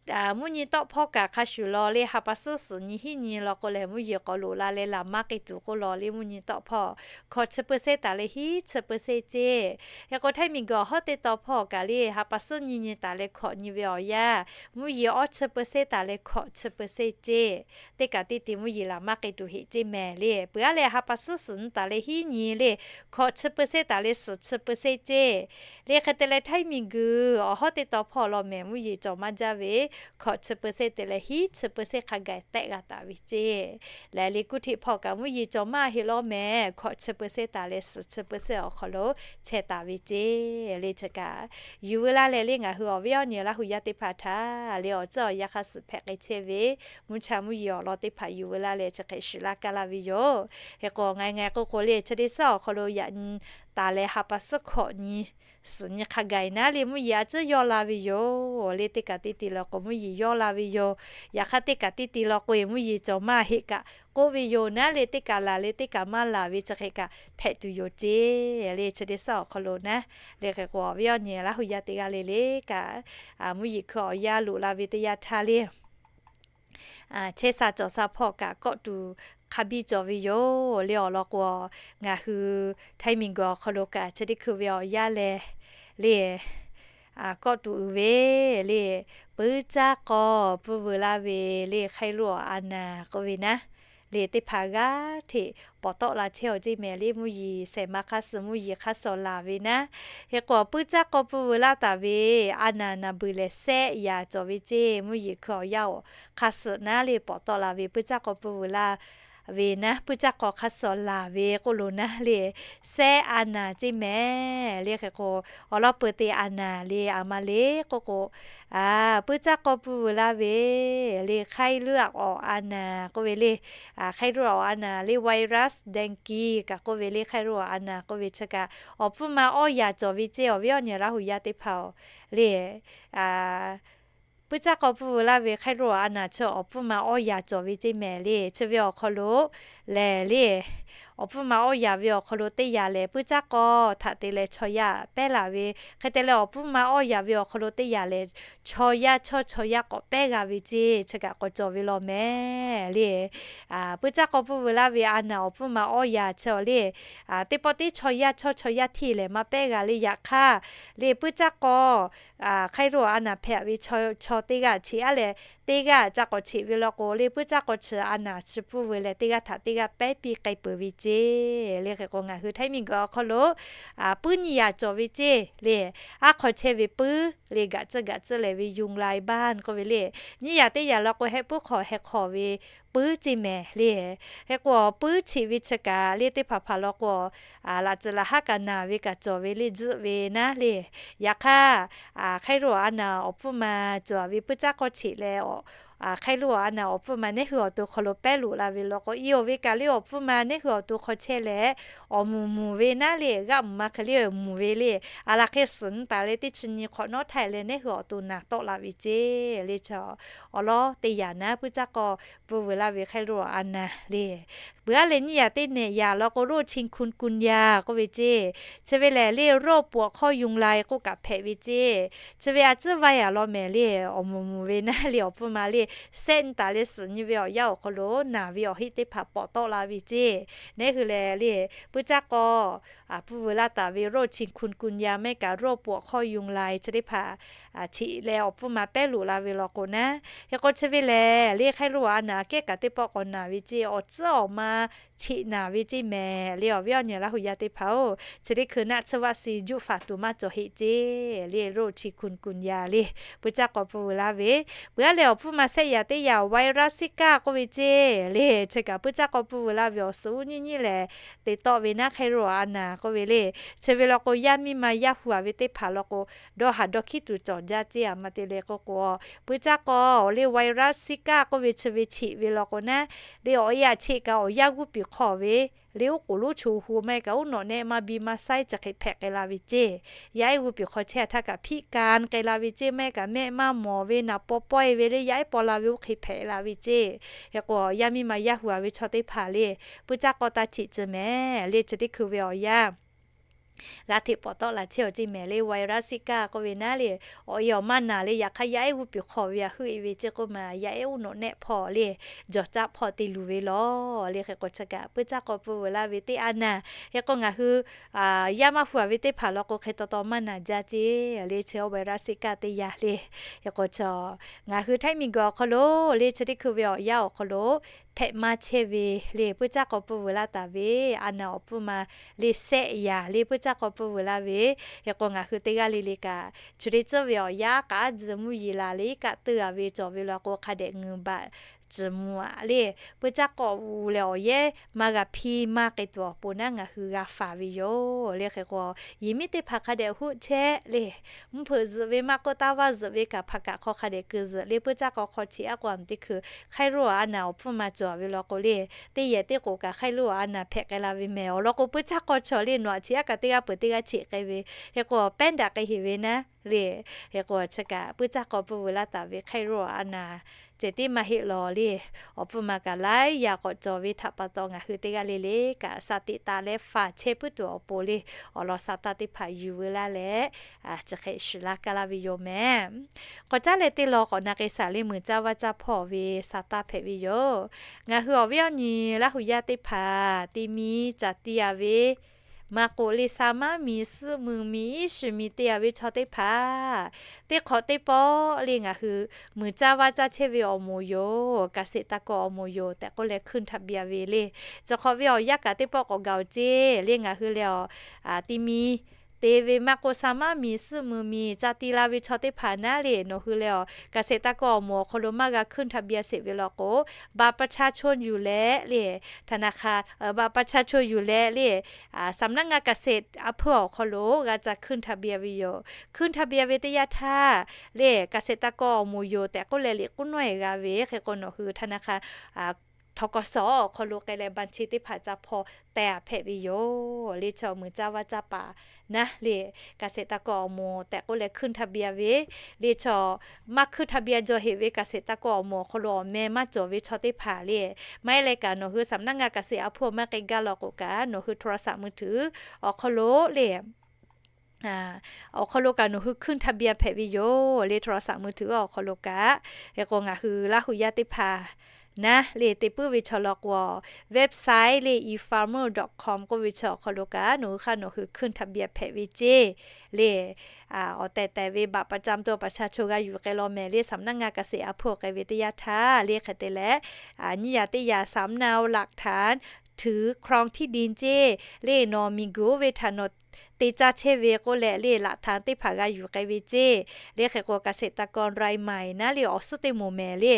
Mvuhˇ nyi tawˆ hpawˇ kaꞈ hk'a shuˍ law le, ha pa suhˉ suhˍ nyi hiˉ nyi law k'o lehˬ, mvuhˇ yeˬ k'awꞈ loꞈ la leh laˬ maˇ k'ai tuˬ k'oˆ law le, mvuhˇ nyi tawˆ hpawˇ hkawꞈ chi เปอร์เซ็นต์ taˍ leh hiˉ chi เปอร์เซ็นต์ ceˇ. Hk'e k'o, Htaiˇ miˬguiˬ awˬ hawˉ teˇ taw hpawˇ kaꞈ le, ha pa suhˉ nyi nyi taˍ leh hkawꞈ nyi ve awˬ yanˇ, mvuhˇ yeˬ awˇ chi เปอร์เซ็นต์ taˍ leh hkawꞈ chi เปอร์เซ็นต์ ceˇ. Teˇ kaꞈ teˇ te mvuhˇ yeˬ laˬ maˇ k'ai tuˬ heˆ ceˇ mehˍ le. Peuˬ aˉ leh ha pa suhˉ suhˍ nyi taˍ leh hiˉ nyi le, hkawꞈ chi เปอร์เซ็นต์ taˍ leh suhˍ chi เปอร์เซ็นต์ ceˇ. Le hk'e te leh, Htaiˇ miˬguiˬ awˬ hawˉ teˇ taw hpawˇ law mehˍ, mvuhˇ yeˬ cawˬ maˇ jaˇ ve, hkawꞈ chi เปอร์เซ็นต์ te leh hiˉ chi เปอร์เซ็นต์ hk'a gaˬ tehˆ g'a taˍ ve ceˇ. Lehˬ, liꞈ kuˇ hteꞈ hpawˇ kaꞈ mvuhˇ yeˬ cawˬ maˇ heˆ law mehˍ, hkawꞈ chi เปอร์เซ็นต์ taˍ leh suhˍ chi เปอร์เซ็นต์ awˬ hk'aw lo chehˇ taˍ ve ceˇ. Le chi kaꞈ yuˬ veu laˇ leh le ngaˬ hui awˬ viˉ awˬ nyi Laˇ hu yaˇ teˇ hpaˍ htaꞈ le awˬ tcuhˉ awˬ yanˇ hk'a suhˍ hpehꞈ k'ai chehˇ ve mvuhˇ cha mvuhˇ yeˬ awˬ lawn teˇ hpaˍ yuˬ veu laˇ leh chi hk'e shiˍ laˇ kaˇ laˇ ve yoˬ. Hk'e k'o, ngaˬ ngaˬ k'oˆ k'o le, chi teˇ suhˉ awˬ hk'aw lo yaꞈ nyi taˍ leh ha pa suhˉ hkawꞈ nyi suhˍ nyi hk'a gaˬ naˉ le mvuhˇ yeˬ a tcuhˉ yawˇ la ve yoˬ. Le teˇ kaꞈ teˇ te law k'o, mvuhˇ yeˬ yawˇ la ve yoˬ. Yaꞈ hk'aˇ, teˇ kaꞈ teˇ te law k'o, mvuhˇ yeˬ cawˬ maˇ heˆ kaꞈ k'oˆ ve yoˬ naˉ le, teˇ kaꞈ laˬ leh teˇ kaꞈ maˇ laˬ ve chi hk'e kaꞈ hpehꞈ tuˬ yoˬ ceˇ. Le chi teˇ suhˉ awˬ hk'aw lo naˉ le, hk'e k'o, awˬ viˉ awˬ nyi Laˇ hu yaˇ teˇ g'aˇ le le kaꞈ, mvuhˇ yeˬ hkui awˬ yanˇ loꞈ la ve teˇ yanˇ htaˇ le chehˇ sha cawˬ sha hpawˇ kaꞈ kawˆ tuˬ hk'a biˇ cawˬ ve yoˬ. Le awˬ lawn k'o, ngaˬ hui Htaiˇ miˬguiˬ awˬ hk'aw lo kaꞈ chi teˇ hkui ve awˬ yanˇ lehˬ le, kawˆ tuˬ uiˍ ve le, puiˉ caˇ k'aw pui vuiˬ laˇ ve le, ไข้เลือดออก a naˍ k'oˆ ve naˉ le, teˇ hpaˍ g'aˇ hteꞈ pawˍ tawˆ la chehˇ awˬ ceˇ mehˍ le, mvuhˇ yeˬ shehˍ ma hk'a suhˍ mvuhˇ yeˬ hk'a shuˍ laˬ ve naˉ. Hk'e k'o, puiˉ caˇ k'aw pui vuiˬ laˇ taˍ ve a naˍ naˍ beuˬ lehˬ, sehˆ yaˍ cawˬ ve ceˇ. Mvuhˇ yeˬ hkui awˬ yanˇ awˬ hk'a suhˍ naˉ le pawˍ tawˆ la ve puiˉ caˇ k'aw pui vuiˬ laˇ ve naˉ, puiˉ caˇ k'aw hk'a shuˍ laˬ ve k'oˆ lo naˉ le, sehˆ a naˍ ceˇ mehˍ le. Hk'e k'o, awˬ lawn peuˬ te a naˍ le, a ma le k'oˆ k'o, puiˉ caˇ k'aw pui vuiˬ laˇ ve le, ไข้เลือดออก a naˍ k'oˆ ve le, ไข้เลือดออก a naˍ le, virus dengue kaꞈ k'oˆ ve le, ไข้เลือดออก a naˍ k'oˆ ve chi kaꞈ awˬ pfuhˇ ma awˇ yaˍ cawˬ ve ceˇ. Awˬ viˉ awˬ nyi Laˇ hu yaˇ teˇ hpaˍ-oˬ le, puiˉ caˇ k'aw pui vuiˬ laˇ ve ไข้เลือดออก a naˍ chi awˬ pfuhˇ ma awˇ yaˍ cawˬ ve ceˇ mehˍ le. Chi ve awˬ hk'aw lo lehˬ le, awˬ pfuhˇ ma awˇ yaˍ ve awˬ hk'aw lo teˇ yaˍ lehˬ, puiˉ caˇ k'aw htaꞈ te leh chaw yaˇ pehˇ laˬ ve, hk'e te leh awˬ pfuhˇ ma awˇ yaˍ ve awˬ hk'aw lo teˇ yaˍ lehˬ, chaw yaˇ chawˇ chaw yaˇ k'awꞈ pehˇ g'a ve ceˇ. Chi kaꞈ k'awꞈ cawˬ ve law mehˍ le. Puiˉ caˇ k'aw pui vuiˬ laˇ ve a naˍ awˬ pfuhˇ ma awˇ yaˍ chi awˬ le, teˇ pawˆ teˇ chaw yaˇ chawˇ chaw yaˇ hteˇ lehˬ maˇ pehˇ g'a le. Yaꞈ hk'aˇ le, puiˉ caˇ k'aw ไข้เลือดออก a naˍ hpehꞈ ve chaw teˇ g'aˇ chi aˉ lehˬ, teˇ g'aˇ ca k'awꞈ cheꞈ ve law k'o le, puiˉ caˇ k'aw chi a naˍ chi puˇ ve leh teˇ g'aˇ htaꞈ teˇ g'aˇ pehˉ piˇ k'ai peuˬ ve ceˇ le. Hk'e k'o ngaˬ hui htaiˉ miˬguiˬ awˬ hk'aw lo puiˉ nyiˇ yaꞈ cawˬ ve ceˇ le. Aˉ hk'aw chehˇ ve puiˉ le, gaꞈ tcuhˇ gaꞈ tcuhˇ lehˬ ve ยุงลายบ้าน k'oˆ ve le. Nyiˇ yaꞈ teˇ yaꞈ law k'o heh puiˉ hk'aw heh hk'aw ve puiˉ ceˇ mehˍ le. Hk'e k'o puiˉ cheꞈ ve chi kaꞈ le teˇ hpaˍ hpaˍ law k'o, laꞈ tcuhˍ laꞈ haˉ kaꞈ naˬ ve kaꞈ cawˬ ve le, tzuhˆ ve naˉ le. Yaꞈ hk'aˇ, hk'aˇ lo a naˍ awˬ pfuhˇ ma cawˬ ve puiˉ caˇ k'aw cheꞈ leh, hk'aˇ lo a naˍ awˬ pfuhˇ ma neˉ hui awˬ to hk'aw lo pehˉ loꞈ la ve law k'o, i awˬ ve kaꞈ le awˬ pfuhˇ ma neˉ hui awˬ to hk'aw chehˇ leh, awˬ moˍ moˍ ve naˉ le, g'aˆ moˍ ma hk'e le awˬ moˍ ve le, a laˬ hk'e suhˍ nyi taˍ leh teˇ chi nyi hk'awꞈ nawˉ htaiˇ leh neˉ hui awˬ to naˍ tawˆ la ve ceˇ le. Chaw awˬ lawˉ teˇ yaꞈ naˉ puiˉ caˇ k'aw puˇ veuˬ laˇ ve hk'aˇ lo a naˍ le. Peuˬ aˉ leh nyiˇ yaꞈ teˇ nehˬ yaꞈ law k'o โรคชิคุนกุนยา k'oˆ ve ceˇ. Chi ve lehˬ le โรคปวดข้อยุงลาย k'oˆ kaꞈ hpehꞈ ve ceˇ. Chi ve a tcuhˉ vaˇ yaꞈ law mehˍ le, awˬ moˍ moˍ ve naˉ le awˬ pfuhˇ ma le, sehˆ nyi taˍ leh suhˍ nyi ve awˬ yanˇ awˬ hk'aw lo naˬ ve awˬ heˆ teˇ hpaˍ pawˍ tawˆ la ve ceˇ. Neˉ hui lehˬ le, puiˉ caˇ k'aw puˇ veuˬ laˇ taˍ ve โรคชิคุนกุนยา mehˆ kaꞈ โรคปวดข้อยุงลาย chi teˇ hpaˍ cheꞈ leh awˬ pfuhˇ ma pehˉ loꞈ la ve law k'o naˉ. Hk'e k'o chi ve lehˬ le hk'aˇ lo a naˍ kehˉ kaꞈ teˇ pawˆ k'awꞈ naˬ ve ceˇ. Awˬ tcuhˉ awˬ ma cheꞈ naˬ ve ceˇ mehˍ le. Awˬ viˉ awˬ nyi Laˇ huˍ yaˇ teˇ hpaˍ-oˬ, chi teˇ hkui naˆ tsuhˇ vaˆ suh juˆ faˍ tuˬ maˇ cawˬ heˆ ceˇ le. โรคชิคุนกุนยา le puiˉ caˇ k'aw puˇ veuˬ laˇ ve, peuˬ aˉ leh awˬ pfuhˇ ma sehˆ yaꞈ teˇ yaꞈ ไวรัสซิก้า k'oˆ ve ceˇ le. Chi kaꞈ puiˉ caˇ k'aw puˇ veuˬ laˇ ve awˬ suhˍ uˉ nyiˇ nyiˇ lehˬ te tawˆ ve naˉ hk'aˇ lo a naˍ k'oˆ ve le. Chi ve law k'o yaˇ miˇ ma yaˇ hu a ve teˇ hpaˍ law k'o, dawˇ haˍ dawˇ hkiˉ tuˬ cawˬ jaˇ ceˇ. A ma te leh k'oˆ k'o, puiˉ caˇ k'aw le ไวรัสซิก้า k'oˆ ve chi ve cheꞈ ve law k'o naˉ, le awˬ e aꞈ cheꞈ kaꞈ awˬ yanˇ g'uˇ piˍ hk'aw ve le, oˉ k'oˍ lonˉ cho hu maˇ heˆ kaꞈ oˉ nawꞈ nehˆ maˇ biˇ maˇ saiˉ chi hk'e hpehꞈ k'ai la ve ceˇ. Yaˇ ehˉ g'uˇ piˍ hk'aw chehˇ htaˇ kaꞈ hpiˆ kanˍ k'ai la ve ceˇ. Maˇ heˆ kaꞈ mehˆ maˇ mawˬ ve naˍ paw pawehˇ ve le, yaˇ ehˉ paw la ve oˇ hk'e hpehꞈ la ve ceˇ. Hk'e k'o yaˇ miˇ ma yaˇ hu a ve chaw teˇ hpaˍ le, puiˉ caˇ k'aw taˇ cheꞈ ceh mehˍ le. Chi teˇ hkui ve awˬ yanˇ g'a hteꞈ pawˍ tawˆ la chehˇ awˬ ceˇ mehˍ le. ไวรัสซิก้า k'oˆ ve naˉ le, awˬ e awˬ maˇ naˬ le, yaꞈ hk'aˇ yaˇ ehˉ g'uˇ piˍ hk'aw ve a heuˆ e ve ceˇ k'oˆ ma, yaˇ ehˉ oˉ nawꞈ nehˆ hpawˇ le, jawˬ caˆ hpawˇ te luˬ ve law le. Hk'e k'o chi kaꞈ puiˉ caˇ k'aw puˇ veuˬ laˇ ve teˇ a naˍ. Hk'e k'o ngaˬ hui yaˇ maˇ hu a ve teˇ hpaˍ law k'o hk'e taw taw maˇ naˬ jaˇ ceˇ le. Chi ไวรัสซิก้า teˇ yanˇ le. Hk'e k'o chi ngaˬ hui htaiˉ miˬguiˬ awˬ hk'aw lo le, chi teˇ hkui ve awˬ yanˇ awˬ hk'aw lo hpehꞈ maˇ chehˇ ve le, puiˉ caˇ k'aw puˇ veuˬ laˇ taˍ ve a naˍ awˬ pfuhˇ ma le sehˆ yaꞈ le puiˉ caˇ k'aw puˇ veuˬ laˇ ve. Hk'e k'o ngaˬ hui teˇ g'aˇ le le kaꞈ chi teˇ tcuhˉ ve awˬ yanˇ k'aˉ tcuh mvuhˇ yeˬ laˬ le, iˉ kaˆ teuˆ a ve cawˬ ve law k'o hk'a dehꞈ ngeuˍ baꞈ tcuh mvuh a le. Puiˉ caˇ k'aw uˬ leh awˬ yehˉ maˇ g'a hpiˇ maˇ k'ai tuˬ awˬ pon naˉ ngaˬ hui g'a faˍ ve yoˬ le. Hk'e k'o yehˬ miˉ teˇ hpaˍ hk'a dehꞈ hoˆ chehˇ le, mvuhˇ hpeuꞈ zuhꞈ ve maˇ k'oˆ, taˇ vaˇ zuhꞈ ve kaꞈ hpaˍ kaꞈ hk'aw hk'a dehꞈ keu zuhꞈ le. Puiˉ caˇ k'aw hk'aw cheꞈ aˉ k'o a mvuhˇ teˇ hkui hk'aˇ lo a naˍ awˬ pfuhˇ ma cawˬ ve law k'o le, teˇ yehˬ teˇ k'oˍ kaꞈ hk'aˇ lo a naˍ hpehꞈ k'ai la ve mehˍ. Awˬ lawn k'o puiˉ caˇ k'aw chaw le nawˬ aꞈ cheꞈ aˉ kaꞈ teˇ g'aˇ peuˬ teˇ g'aˇ cheꞈ k'ai ve. Hk'e k'o pehˉ daꞈ k'ai heˍ ve naˉ le. Hk'e k'o chi kaꞈ puiˉ caˇ k'aw puˇ veuˬ laˇ taˍ ve hk'aˇ lo a naˍ ceh tiˉ maˇ heˆ law le, awˬ pfuhˇ ma kaꞈ laiˉ yaꞈ k'awꞈ cawˬ ve htaꞈ pa taw ngaˬ hui teˇ g'aˇ le le kaꞈ sha teꞈ taˍ leh faˍ chehˇ puiˉ tuˬ awˬ pon le, awˬ lawn sha taˇ teˇ hpaˍ yuˬ veu laˇ leh chi hk'e shuˍ laˇ kaˇ laˇ ve yoˬ mehˍ. K'awꞈ caˉ leh teˇ law k'awꞈ na k'ai shaˍ le meuˍ caˇ vaˇ caˇ hpawˇ ve sha taˇ hpehꞈ ve yoˬ. Ngaˬ hui awˬ viˉ awˬ nyi Laˇ huˍ yaˇ teˇ hpaˍ te mi caˬ ti a ve maˇ k'oˆ le, sha maˉ miˬ, suhˆ mui miˬ, iˉ shiˍ miˬ te a ve chaw teˇ hpaˍ teˇ hk'awꞈ teˇ pawˆ le ngaˬ hui meuˍ caˇ vaˇ caˇ chehˇ ve awˬ moˍ yoˬ, เกษตรกร awˬ moˍ yoˬ tehꞈ k'oˆ leh ขึ้นทะเบียน ve le. Chi hk'awꞈ ve awˬ yanˇ kaꞈ teˇ pawˆ k'awꞈ gaˬ oˬ ceˇ le. Ngaˬ hui leh awˬ ti mi te ve maˇ k'oˆ, sha maˉ miˬ, suhˆ mui miˬ caˇ ti la ve chaw teˇ hpaˍ naˉ le, nawˬ hui leh awˬ เกษตรกร awˬ moˍ awˬ hk'aw lo maˇ g'a ขึ้นทะเบียน sheˍ ve law k'o, บัตรประชาชน yuˬ leh le, ธนาคาร บัตรประชาชน yuˬ leh le, สำนักงานเกษตร อำเภอ awˬ hk'aw lo g'a ca ขึ้นทะเบียน ve yoˬ. ขึ้นทะเบียน ve teˇ yanˇ htaˇ le, เกษตรกร awˬ moˍ yoˬ tehꞈ k'oˆ leh liꞈ k'oˆ nawˉ e g'a ve. Hk'e k'o nawˬ hui ธนาคาร ทกส awˬ hk'aw lo k'ai leh บัญชี teˇ hpaˍ ca hpawˇ teh a hpehꞈ ve yoˬ le. Chaw meuˍ caˇ vaˇ caˇ paˍ naˉ le, เกษตรกร awˬ moˍ tehꞈ k'oˆ leh ขึ้นทะเบียน ve le. Chaw maˇ ขึ้นทะเบียน jaw heˍ ve เกษตรกร awˬ moˍ awˬ hk'aw lo awˬ meh maˇ cawˬ ve chaw teˇ hpaˍ le, maˇ heˆ leh kaꞈ nawˬ hui สำนักงานเกษตร อำเภอ maˇ k'ai gaˇ law k'o kaꞈ nawˬ hui โทรศัพท์มือถือ awˬ hk'aw lo le awˬ hk'aw lo kaꞈ nawˬ hui ขึ้นทะเบียน hpehꞈ ve yoˬ le. โทรศัพท์มือถือ awˬ hk'aw lo kaꞈ. Hk'e k'o ngaˬ hui Laˇ huˍ yaˇ teˇ hpaˍ naˉ le te puiˉ ve chaw law k'o, website le efarmer dot com k'oˆ ve chi awˬ hk'aw lo kaꞈ nawˬ hui hk'aˇ nawˬ hui ขึ้นทะเบียน hpehꞈ ve ceˇ le. Awˬ tehˬ tehˬ ve บัตรประจำตัวประชาชน g'a yuˬ k'ai law mehˍ le. สำนักงานเกษตรอำเภอ k'ai ve teˇ yanˇ htaˇ le hk'e te leh, nyiˇ yaꞈ teˇ yaꞈ สำเนาหลักฐานถือครองที่ดิน ceˇ le. Nawˬ miˬguiˬ oˇ ve htaꞈ nawˬ te caˇ chehˇ ve k'oˆ leh le หลักฐาน teˇ hpaˍ g'a yuˬ k'ai ve ceˇ le. Hk'e k'o เกษตรกรรายใหม่ naˉ le awˬ suhˉ teˇ moˍ mehˍ le,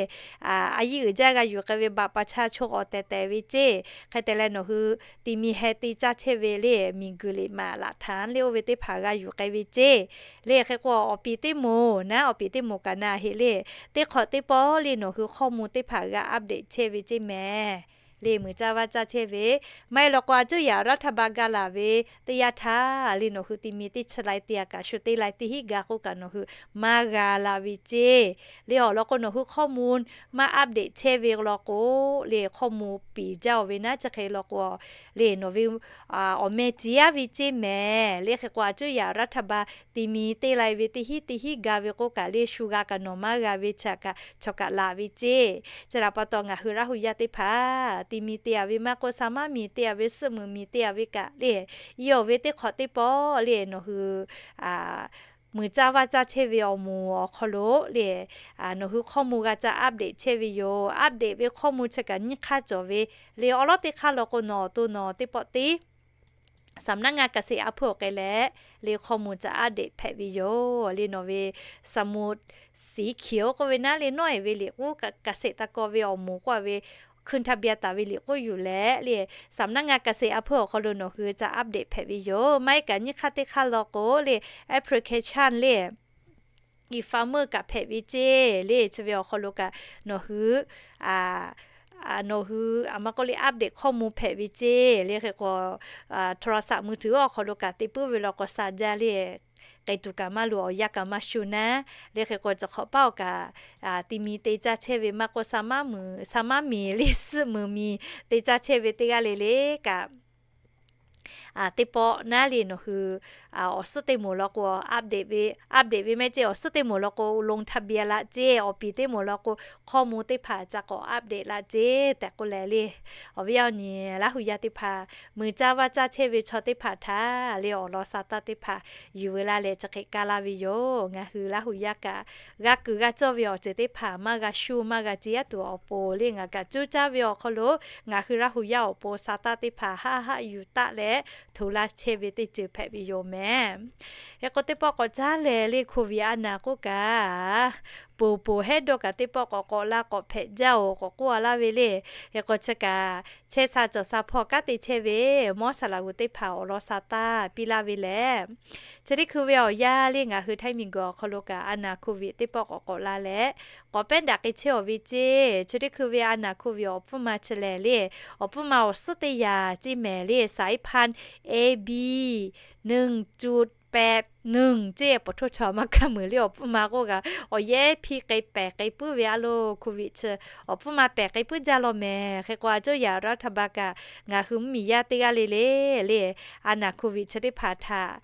a yiˇ uiˍ jaˇ g'a yuˬ k'ai ve บัตรประชาชน awˬ tehˬ tehˬ ve ceˇ. Hk'e te leh nawˬ hui ti mi heh te caˇ chehˇ ve le miˬguiˬ liꞈ maꞈ หลักฐาน le oˇ ve teˇ hpaˍ g'a yuˬ k'ai ve ceˇ le. Hk'e k'o awˬ piˍ teˇ moˍ naˉ, awˬ piˍ teˇ moˍ kaꞈ na heˆ le, teˇ hk'awꞈ teˇ pawˆ le nawˬ hui ข้อมูล teˇ hpaˍ g'a update chehˇ ve ceˇ mehˍ le. Muiˬ caˇ vaˇ caˇ chehˇ ve maˇ heˆ law k'o, a cuˇ yaꞈ รัฐบาล ga laˬ ve teˇ yanˇ htaˇ le nawˬ hui ti mi teˇ chi lai te a kaꞈ shu teˇ lai teˇ hinˉ ga k'oˆ kaꞈ nawˬ hui maˇ g'a la ve ceˇ le. Awˬ lawn k'o nawˬ hui ข้อมูล maˇ update chehˇ ve law k'o le ข้อมูล piˍ jaˇ-oˬ ve naˉ. Chi hk'e law k'o le nawˬ ve awˬ meh ciˍ yaˇ ve ceˇ mehˍ le. Hk'e k'o a cuˇ yaꞈ รัฐบาล ti mi teˇ lai ve teˇ hinˉ teˇ hinˉ ga ve k'oˆ kaꞈ le shu g'a kaꞈ nawˬ maˇ g'a ve chi kaꞈ chaw kaꞈ laˬ ve ceˇ. Chi htaꞈ pa taw ngaˬ hui Laˇ hu yaˇ teˇ hpaˍ ti mi te a ve maˇ k'oˆ, sa maˇ miˬ te a ve, suhˆ muiˬ miˬ te a ve kaꞈ le, yawˇ ve teˇ hk'awꞈ teˇ pawˆ le nawˬ hui muiˬ caˇ vaˇ caˇ chehˇ ve awˬ moˍ awˬ hk'aw lo le nawˬ hui ข้อมูล g'a ca update chehˇ ve yoˬ. Update ve ข้อมูล chi kaꞈ nyiˇ hk'aˇ cawˬ ve le. Awˬ lawn teˇ hk'aˇ law k'o nawˬ awˬ to nawˬ teˇ pawˆ tiˉ สำนักงานเกษตรอำเภอ awˬ k'ai leh le ข้อมูล ca update hpehꞈ ve yoˬ le. Nawˬ ve สมุดสีเขียว k'oˆ ve naˉ le nawˉ eˍ ve liꞈ k'oˆ, เกษตรกร ve awˬ moˍ k'oˆ a ve ขึ้นทะเบียน taˍ ve liꞈ k'oˆ yuˬ leh le สำนักงานเกษตรอำเภอ awˬ hk'aw lo nawˬ hui ca update hpehꞈ ve yoˬ. Maˇ heˆ kaꞈ nyiˇ hk'aˇ teˇ hk'aˇ law k'o le application le eFarmer kaꞈ hpehꞈ ve ceˇ le. Chi ve awˬ hk'aw lo kaꞈ nawˬ hui nawˬ hui a maˇ k'oˆ le update ข้อมูล hpehꞈ ve ceˇ le. Hk'e k'o โทรศัพท์มือถือ awˬ hk'aw lo kaꞈ te puiˉ ve law k'o sha jaˇ le. K'ai tuˬ kaꞈ maˇ loˬ, awˬ yanˇ kaꞈ maˇ shu naˉ le. Hk'e k'o chi hk'awꞈ paˉ awˬ kaꞈ ti mi te caˇ chehˇ ve maˇ k'oˆ, sa maˇ miˬ le suhˆ muiˬ miˬ te caˇ chehˇ ve teˇ g'aˇ le le kaꞈ teˇ pawˆ naˉ le nawˬ hui awˬ suhˉ teˇ moˍ law k'o update ve, update ve mehˆ ceˇ. Awˬ suhˉ teˇ moˍ law k'o ลงทะเบียน laˇ ceˇ. Awˬ piˍ teˇ moˍ law k'o ข้อมูล teˇ hpaˍ ca k'awꞈ update laˇ ceˇ tehꞈ k'oˆ leh le, awˬ viˉ awˬ nyi Laˇ hu yaˇ teˇ hpaˍ, muiˬ caˇ vaˇ caˇ chehˇ ve chaw teˇ hpaˍ htaꞈ le awˬ lawn sa taˇ teˇ hpaˍ yuˬ ve laˇ leh chi hk'e kaˇ laˇ ve yoˬ. Ngaˬ hui Laˇ hu yaˇ kaꞈ g'a kuiˬ g'a cawˇ ve awˬ ceuˬ teˇ hpaˍ maˇ g'a shu maˇ g'a ce yaˇ tuˬ awˬ pon le ngaˬ kaꞈ cuˇ caˇ ve awˬ hk'aw lo ngaˬ hui Laˇ hu yaˇ awˬ pon sa taˇ teˇ hpaˍ haˆ haˆ yuˬ taˆ leh hto laˇ chehˇ ve teˇ ceuˬ hpehꞈ ve yoˬ mehˍ. Hk'e k'o teˇ pawˆ k'awꞈ caˉ leh le โควิด a naˬ k'oˆ kaꞈ, poˬ poˬ hehˉ dawˇ kaꞈ teˇ pawˆ k'awꞈ k'awꞈ la k'awꞈ hpehꞈ jaˇ-oˬ k'awꞈ k'oˆ a laˇ ve le. Hk'e k'o chi kaꞈ chehˇ sha cawˬ sha hpawˇ kanˉ te chehˇ ve mawˇ saˍ laꞈ g'uˬ teˇ hpaˍ awˬ lawn sa taˇ piˇ laˇ ve lehˬ, chi teˇ hkui ve awˬ yanˇ le ngaˬ hui Htaiˇ miˬguiˬ awˬ hk'aw lo kaꞈ a naˬ โควิด teˇ pawˆ k'awꞈ k'awꞈ la leh k'awꞈ pehˉ daꞈ k'ai chehˇ-oˬ ve ceˇ. Chi teˇ hkui ve a naˬ โควิด awˬ hpuˇ ma chi lehˬ le, awˬ phuˇ ma awˬ suhˉ teˇ yaꞈ ceˇ mehˍ le สายพันธุ์ A B หนึ่งจุดแปดหนึ่ง ceˇ. Paˍ htoˇ chaw maˇ kaˇ meuˍ le awˬ pfuhˇ ma k'oˆ kaꞈ awˬ yehˉ hpiˇ k'ai pehˬ k'ai puiˉ ve a lo โควิด chi awˬ pfuhˇ ma pehˬ k'ai puiˉ jaˇ law mehˍ. Hk'e k'o a cawˇ yaꞈ รัฐบาล kaꞈ ngaˬ hui mvuhˇmiˬ yaˇ teˇ g'aˇ le le le a naˬ โควิด chi teˇ hpaˍ htaꞈ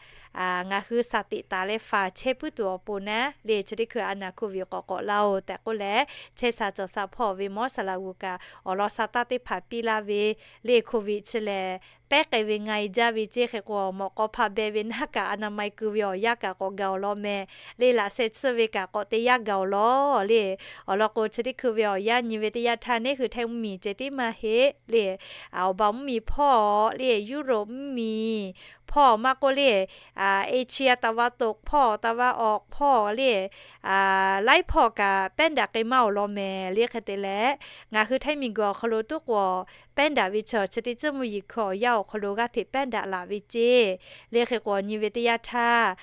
ngaˬ hui shaˍ teꞈ taˍ leh faˍ chehˇ puiˉ tuˬ awˬ pon naˉ le chi teˇ hkui a naˬ โควิด k'awꞈ k'awꞈ la-oˬ tehꞈ k'oˆ leh chehˇ sha cawˬ sha hpawˇ ve mawˇ saˍ laꞈ g'uˬ kaꞈ awˬ lawn sa taˇ teˇ hpaˍ piˇ laˇ ve le โควิด chi lehˬ pehˉ k'ai ve nga e jaˇ ve ceˇ. Hk'e k'o mawꞈ k'aw hpa beh ve naˇ kaꞈ a naˬ ma e keu ve awˬ yanˇ kaꞈ k'awꞈ gaˬ-oˬ law mehˍ le. Laꞈ sheh tsuhˇ ve kaꞈ k'awꞈ te yaˇ gaˬ-oˬ law le. Awˬ lawn k'o chi teˇ hkui ve awˬ yanˇ nyi ve teˇ yanˇ htaˇ neˉ hui Htaiˇ mvuhˇmiˬ ceh tiˉ maˇ heˆ le, awˬ ba mvuhˇmiˬ hpawˇ le, Europe mvuhˇmiˬ hpawˇ maˇ k'oˆ le, Asia ตะวันตก hpawˇ ตะวันออก hpawˇ le laiˉ hpawˇ kaꞈ pehˉ daꞈ k'ai maˇ-oˬ law mehˍ le. Hk'e te leh ngaˬ hui Htaiˇ miˬguiˬ awˬ hk'aw lo tuˉ k'o pehˉ daꞈ ve chaw chi teˇ ceuˇ mvuhˇ yeˬ hkui awˬ yanˇ awˬ hk'aw lo g'aˇ hteꞈ pehˉ daꞈ laˬ ve ceˇ le. Hk'e k'o nyi ve teˇ yanˇ htaˇ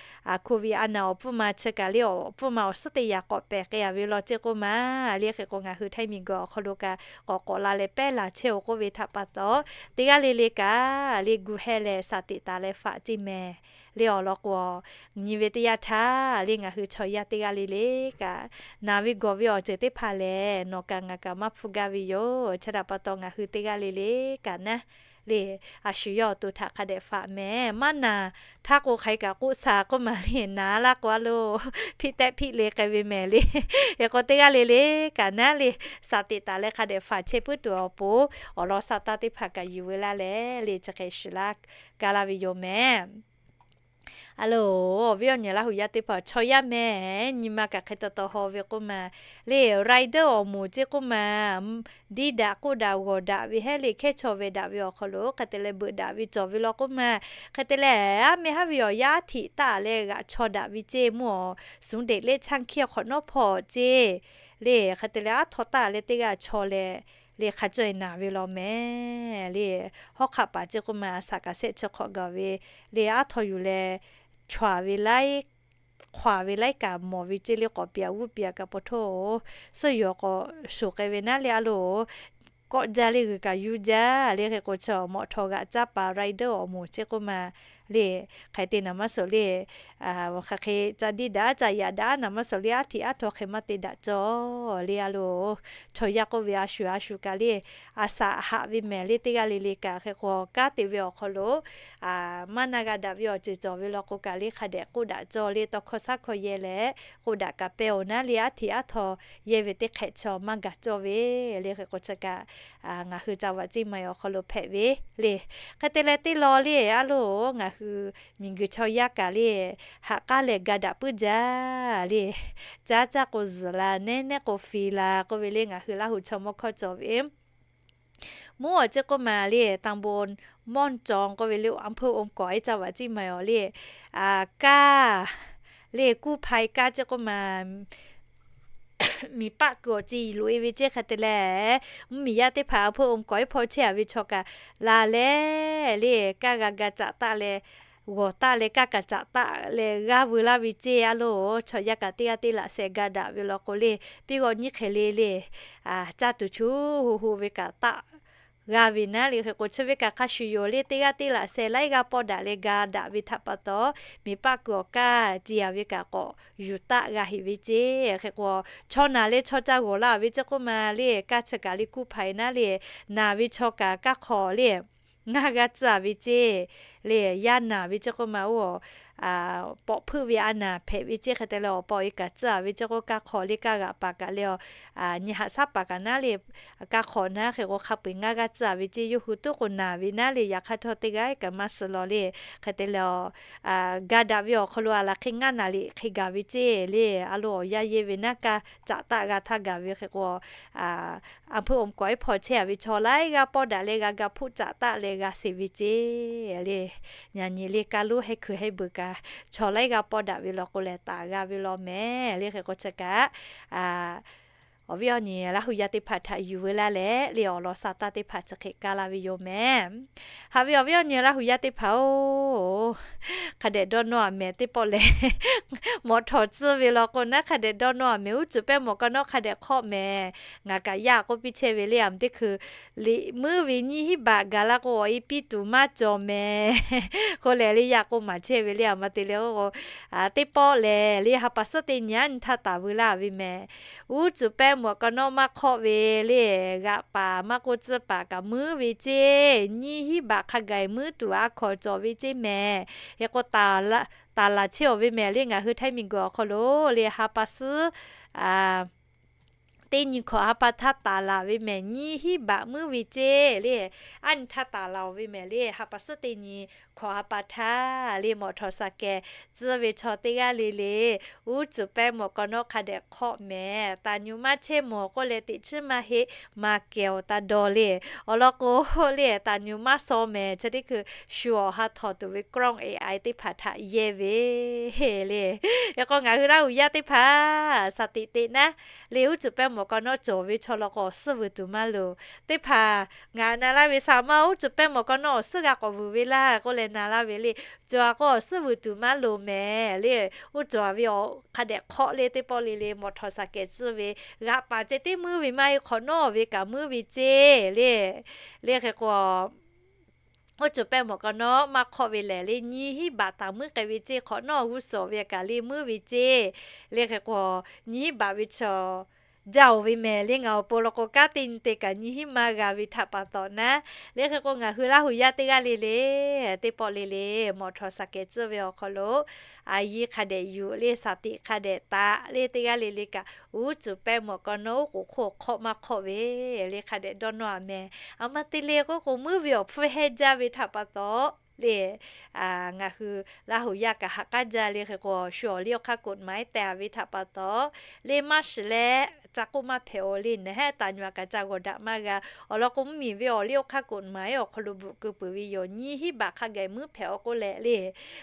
โควิด a naˬ awˬ pfuhˇ ma chi kaꞈ le awˬ pfuhˇ ma awˬ suhˉ teˇ yaꞈ k'awꞈ pehˬ k'ai a ve law ceˇ k'oˆ ma le. Hk'e k'o ngaˬ hui Htaiˇ miˬguiˬ awˬ hk'aw lo kaꞈ k'awꞈ k'awꞈ la leh pehˉ laˬ chehˇ-oˬ k'oˆ ve htaꞈ pa taw teˇ g'aˇ le le kaꞈ le gu heh leh shaˍ teꞈ taˍ leh faˍ ceˇ mehˍ le. Awˬ lawn k'o nyi ve teˇ yanˇ htaˇ le ngaˬ hui chaw yaˇ teˇ g'aˇ le le kaꞈ naˬ ve gawˬ ve awˬ ceuˬ teˇ hpaˍ lehˬ nawˬ kaꞈ ngaˬ kaꞈ maˇ hpfuhˇ gaˇ ve yoˬ. Chi htaꞈ pa taw ngaˬ hui teˇ g'aˇ le le kaꞈ naˉ le, a shu yawˇ awˬ to htaꞈ hk'a dehꞈ faˍ mehˍ. Maˇ naˬ htaˇ k'o hk'aˬ hk'e kaꞈ k'oˆ sha k'oˆ ma le, naˍ laˇ k'o a loˬ, hpiˆ tehˆ hpiˆ le k'ai ve mehˍ le. Hk'e k'o teˇ g'aˇ le le kaꞈ naˉ le, shaˍ teꞈ taˍ leh hk'a dehꞈ faˍ chehˇ puiˉ tuˬ awˬ pon, awˬ lawn sha taˇ teˇ hpaˍ kaꞈ yuˬ ve laˇ leh le, chi hk'e shuˍ laˇ kaˇ laˇ ve yoˬ mehˍ. A loˬ, awˬ viˉ awˬ nyi Laˇ huˍ yaˇ teˇ hpaˍ, chaw yaˇ mehˍ nyi ma kaꞈ hk'e taw taw haw ve k'oˆ ma le, rider awˬ moˍ ceˇ k'oˆ ma, diˇ daꞈ k'oˆ daꞈ g'awˬ daꞈ ve hehˉ le, hkehˇ chaw ve daꞈ ve awˬ hk'aw lo hk'e te leh beuꞈ daꞈ ve cawˬ ve law k'oˆ ma, hk'e te leh aˉ meh haˉ ve awˬ yaˇ aˉ htiꞈ taˆ leh g'aꞈ chaw daꞈ ve ceˇ, mvuhˇ awˬ suhˍ deꞈ leh chaˇ hkiˇ hk'awꞈ nawˉ hpawˇ ceˇ le, hk'e te leh aˉ htaw taˆ leh teˇ g'aˇ chaw leh le, hk'a caweh naˬ ve law mehˍ le. Hawˉ hk'aˆ paˍ ceˇ k'oˆ ma, a shaꞈ kaꞈ shehˆ chi hk'awꞈ gaˬ ve le, aˉ htaw yuˬ leh chaweh ve laiˉ hk'aw ve laiˉ kaꞈ mawˬ ve ceˇ le, k'awꞈ piˍ g'uˇ piˍ kaꞈ pa htoˇ, suhˉ yuˬ k'awꞈ shoˍ k'ai ve naˉ le a loˬ, kawˆ jaˇ le g'uiˬ kaꞈ yuˇ jaˇ le. Hk'e k'o chi mawꞈ htaw g'aꞈ caˇ paˍ rider awˬ moˍ ceˇ k'oˆ ma le, hk'e te naˍ maˇ suhˍ le, hk'aˬ hk'e ca diˇ daꞈ ca yaꞈ daꞈ naˍ maˇ suhˍ le, aˉ htiꞈ aˉ htaw hk'e maˇ te daꞈ cawˬ le a loˬ. Chaw yaˇ k'oˆ ve a shu a shu kaꞈ le, a shaꞈ haꞈ ve mehˍ le, teˇ g'aˇ le le kaꞈ hk'e k'o kanˉ te ve awˬ hk'aw lo maˇ na g'a daꞈ ve awˬ ceuˬ cawˬ ve law k'o kaꞈ le, hk'a dehꞈ k'oˆ daꞈ cawˬ le, tawˇ hkawˇ shaˉ hkawˇ yehˇ leh k'oˆ daꞈ kaꞈ pehˇ-oˬ naˉ le, aˉ htiꞈ aˉ htaw yehˇ ve teˇ hk'ehꞈ chaw maˇ gaˬ cawˬ ve le. Hk'e k'o chi kaꞈ ngaˬ hui ca vaꞈ ceˇ ma awˬ hk'aw lo hpehꞈ ve le. Hk'e te leh teˇ law le a loˬ, ngaˬ hui miˬguiˬ chaw yaˇ kaꞈ le, haꞈ k'aˉ leh ga daꞈ puiˉ jaˇ le. Caˉ caˉ k'o zuhˬ la, nehˉ nehˉ k'o fiˍ la k'oˆ ve le, ngaˬ hui Laˇ huˍ chaw mawˇ hkawˇ cawˬ ve mvuhˇ awˬ ceˇ k'oˆ ma le, ตำบลม่อนจอง k'oˆ ve le, อำเภออมก๋อย ca vaꞈ ceˇ ma awˬ le, kaˇ le, กู้ภัย kaˇ ceˇ k'oˆ ma, miˬ paˆ kuiˬ awˬ ci loꞈ-e ve ceˇ. Hk'e te leh mvuhˇ miˬ yaˇ teˇ hpaˍ อำเภออมก๋อย hpawˇ chehˇ-a ve chaw kaꞈ la leh le, kaˇ g'a ga caꞈ taˆ leh g'awˬ taˆ leh kaˇ kaꞈ caꞈ taˆ leh g'aˇ veu laˇ ve ceˇ a loˬ. Chaw yaˇ kaꞈ teˇ g'aˇ teˇ laꞈ sheh ga daꞈ ve law k'o le, piˇ g'awˇ nyiˇ hk'e le le, caˇ tuˬ chu hu hu ve kaꞈ taˆ g'a ve naˉ le. Hk'e k'o chi ve kaꞈ hk'a shuˍ yoˬ le, teˇ g'aˇ teˇ laꞈ sheh laiˉ g'aˇ pawˆ daꞈ leh ga daꞈ ve htaꞈ pa taw, miˬ paˆ kuiˬ awˬ kaˇ ci-a ve kaꞈ k'awꞈ yuˬ taˆ g'a heꞈ ve ceˇ. Hk'e k'o chaw naˬ leh chaw ca g'awˬ la ve ceˇ k'oˆ ma le, kaˇ chi kaꞈ le กู้ภัย naˉ le, naˬ ve chaw kaꞈ kaˇ hk'awꞈ le ngaˇ g'aˇ tcuhˉ-a ve ceˇ le. Yaˇ naˬ ve ceˇ k'oˆ ma oˇ pawꞈ hpeuˆ ve a naˬ hpehꞈ ve ceˇ. Hk'e te leh awˬ pa awˬ e kaꞈ tcuhˉ-a ve ceˇ k'o, kaˇ hk'awꞈ le kaˇ g'aꞈ paˍ kaꞈ le, nyi haꞈ shaˉ paˍ kaꞈ naˉ le, kaˇ hk'awꞈ naˉ hk'e k'o hk'a peu-eˬ ngaˇ g'aˇ tcuhˉ-a ve ceˇ. Yawˇ hui tuˉ k'o naˬ ve naˉ le, yaꞈ hk'aˇ htawˇ teˇ g'aˇ kaꞈ maˇ suh law le. Hk'e te leh ga daꞈ ve awˬ hk'aw lo a laˬ hk'e ngaˇ naˬ liꞈ hk'e gaˬ ve ceˇ le. A loˬ awˬ yaˇ yehˇ ve naˉ kaˇ caꞈ taˆ g'a htaˇ gaˬ ve. Hk'e k'o อำเภออมก๋อย hpawˇ chehˇ-a ve chaw laiˉ g'aˇ pawˆ daꞈ leh g'a ga hpuˆ caꞈ taˆ leh g'a sheˍ ve ceˇ le. Yaꞈ nyi le kaˇ lonˉ heh hkui heh beuˬ kaꞈ chaw laiˉ g'aˇ pawˆ daꞈ ve law k'o lehˬ taˍ g'a ve law mehˍ le. Hk'e k'o chi kaꞈ awˬ viˉ awˬ nyi Laˇ huˍ yaˇ teˇ hpaˍ htaꞈ yuˬ veu laˇ leh le, awˬ lawn sha taˇ teˇ hpaˍ chi hk'e kaˇ laˇ ve yoˬ mehˍ. Haꞈ ve awˬ viˉ awˬ nyi Laˇ huˍ yaˇ teˇ hpaˍ-oˬ, hk'a dehꞈ dawˇ nawˇ-a mehˍ. Teˇ pawˆ lehˬ mawꞈ htawˍ tcuhˇ ve law k'o naˉ hk'a dehꞈ dawˇ nawˇ-a mehˍ. Uˉ cuˬ pehˇ mawˬ kaw nawˉ hk'a dehꞈ hk'awˆ mehˍ. Ngaˬ kaꞈ yaˇ k'oˆ piˇ chehˇ ve le, a teˇ hkui liꞈ muiˉ ve nyiˇ hinˉ baꞈ gaˬ la k'o awˬ e piˇ tuˬ maˇ cawˬ mehˍ k'oˆ leh le, yaˇ k'oˆ maˍ chehˇ ve le. A ma te leh k'o, teˇ pawˆ lehˬ le ha pa suhˉ teˇ nyi aˉ nyi htaˇ taˍ veu laˇ ve mehˍ. Uˉ cuˬ pehˇ mawˬ kaw nawˉ maˇ hk'awˆ ve le, g'aꞈ paˍ maˇ k'oˆ tcuhˇ paˍ kaꞈ muiˉ ve ceˇ. Nyiˇ hinˉ baꞈ hk'a gaˬ muiˉ tuˬ a hkawˍ cawˬ ve ceˇ mehˍ. Hk'e k'o taˍ laˬ chehˇ-oˬ ve mehˍ le. Ngaˬ hui Htaiˇ miˬguiˬ awˬ hk'aw lo le ha pa suhˉ teˇ nyi hkawꞈ ha pa htaˇ taˍ laˬ ve mehˍ. Nyiˇ hinˉ baꞈ muiˉ ve ceˇ le, aˉ nyi htaˇ taˍ laˬ-oˬ ve mehˍ le. Ha pa suhˉ teˇ nyi hkawꞈ ha pa htaˇ le mawꞈ htawˍ shaˍ kehˬ tcuhˇ ve chaw teˇ g'aˇ le le, uˉ cuˬ pehˇ mawˬ kaw nawˉ hk'a dehꞈ hk'awˆ mehˍ. Taˍ nyu maˇ chehˇ mawˬ k'oˆ leh teꞈ chiˉ maˇ heˆ, maˇ kehˬ-oˬ taˇ dawˇ le. Awˬ lawn k'o le taˍ nyu maˇ shaw mehˍ. Chi teˇ hkui shu awˬ ha htawꞈ tuˬ ve กล้อง A I teˇ hpaˍ htaꞈ yehˇ ve le. Hk'e k'o ngaˬ hui Laˇ huˍ yaˇ teˇ hpaˍ shaˍ tiꞈ teꞈ naˉ le, uˉ cuˬ pehˇ mawˬ kaw nawˉ cawˬ ve chaw law k'o awˬ suhˉ vuiˬ tuˬ maˇ loˍ. Teˇ hpaˍ ngaˬ na laˇ ve shaˍ maˇ uˉ cuˬ pehˇ mawˬ kaw nawˉ awˬ suhˉ g'a k'awꞈ vuiˬ ve laˇ k'oˆ leh na laˇ ve le. Cawˬ-a k'o awˬ suhˉ vuiˬ tuˬ maˇ loˍ mehˍ le. Uˉ cawˬ-a ve awˬ hk'a dehꞈ hk'awˆ le teˇ pawˆ le le mawꞈ htawˍ shaˍ kehˬ tcuhˇ ve g'aꞈ paˍ ceh tiˉ muiˉ ve maˇ heˆ, hk'awꞈ nawˉ ve kaꞈ muiˉ ve ceˇ le. Le hk'e k'o uˉ cuˬ pehˇ mawˬ kaw nawˉ maˇ hk'awˆ ve lehˬ le nyiˇ hinˉ baꞈ taˍ muiˉ k'ai ve ceˇ. Hk'awꞈ nawˉ g'uˇ suhˍ ve kaꞈ le muiˉ ve ceˇ. Le hk'e k'o nyiˇ hinˉ baꞈ ve chaw jaˇ-oˬ ve mehˍ le. Ngaˬ awˬ pon law k'o, kanˉ te nyi te kaꞈ nyi hiˉ maˇ g'a ve htaꞈ pa taw naˉ, le hk'e k'o ngaˬ hui Laˇ huˍ yaˇ teˇ g'aˇ le le, teˇ pawˆ le le, mawꞈ htawˍ shaˍ kehˬ tcuhˇ ve awˬ hk'aw lo, a yi hk'a dehꞈ yuˬ le, shaˍ tiꞈ hk'a dehꞈ taꞈ le, teˇ g'aˇ le le kaꞈ uˉ cuˬ pehˇ mawˬ kaw nawˉ oˉ k'oˍ hk'oˆ hk'awˆ maˇ hk'awˆ ve le, hk'a dehꞈ dawˇ nawˇ-a mehˍ. A ma te le k'oˆ k'o, muiˉ ve awˬ hpfuhˇ hehnˇ jaˇ ve htaꞈ pa taw le, ngaˬ hui Laˇ huˍ yaˇ kaꞈ ha k'aˉ jaˇ le. Hk'e k'o shu awˬ liˇ awˬ hk'aˇ กฎหมาย tehˬ ve htaꞈ pa taw le, maˇ shiˍ leh ca k'oˆ maˇ hpehꞈ-oˬ le. Nehˉ taˍ nyuꞈ kaꞈ ca g'awˬ daꞈ maˇ g'a. Awˬ lawn k'o, mvuhˇmiˬ ve awˬ liˇ awˬ hk'aˇ กฎหมาย awˬ hk'aw lo bvuhꞈ keu peuˬ ve yoˬ. Nyi hiˉ baꞈ hk'a gaˬ muiˉ hpehꞈ-aw k'oˆ leh le,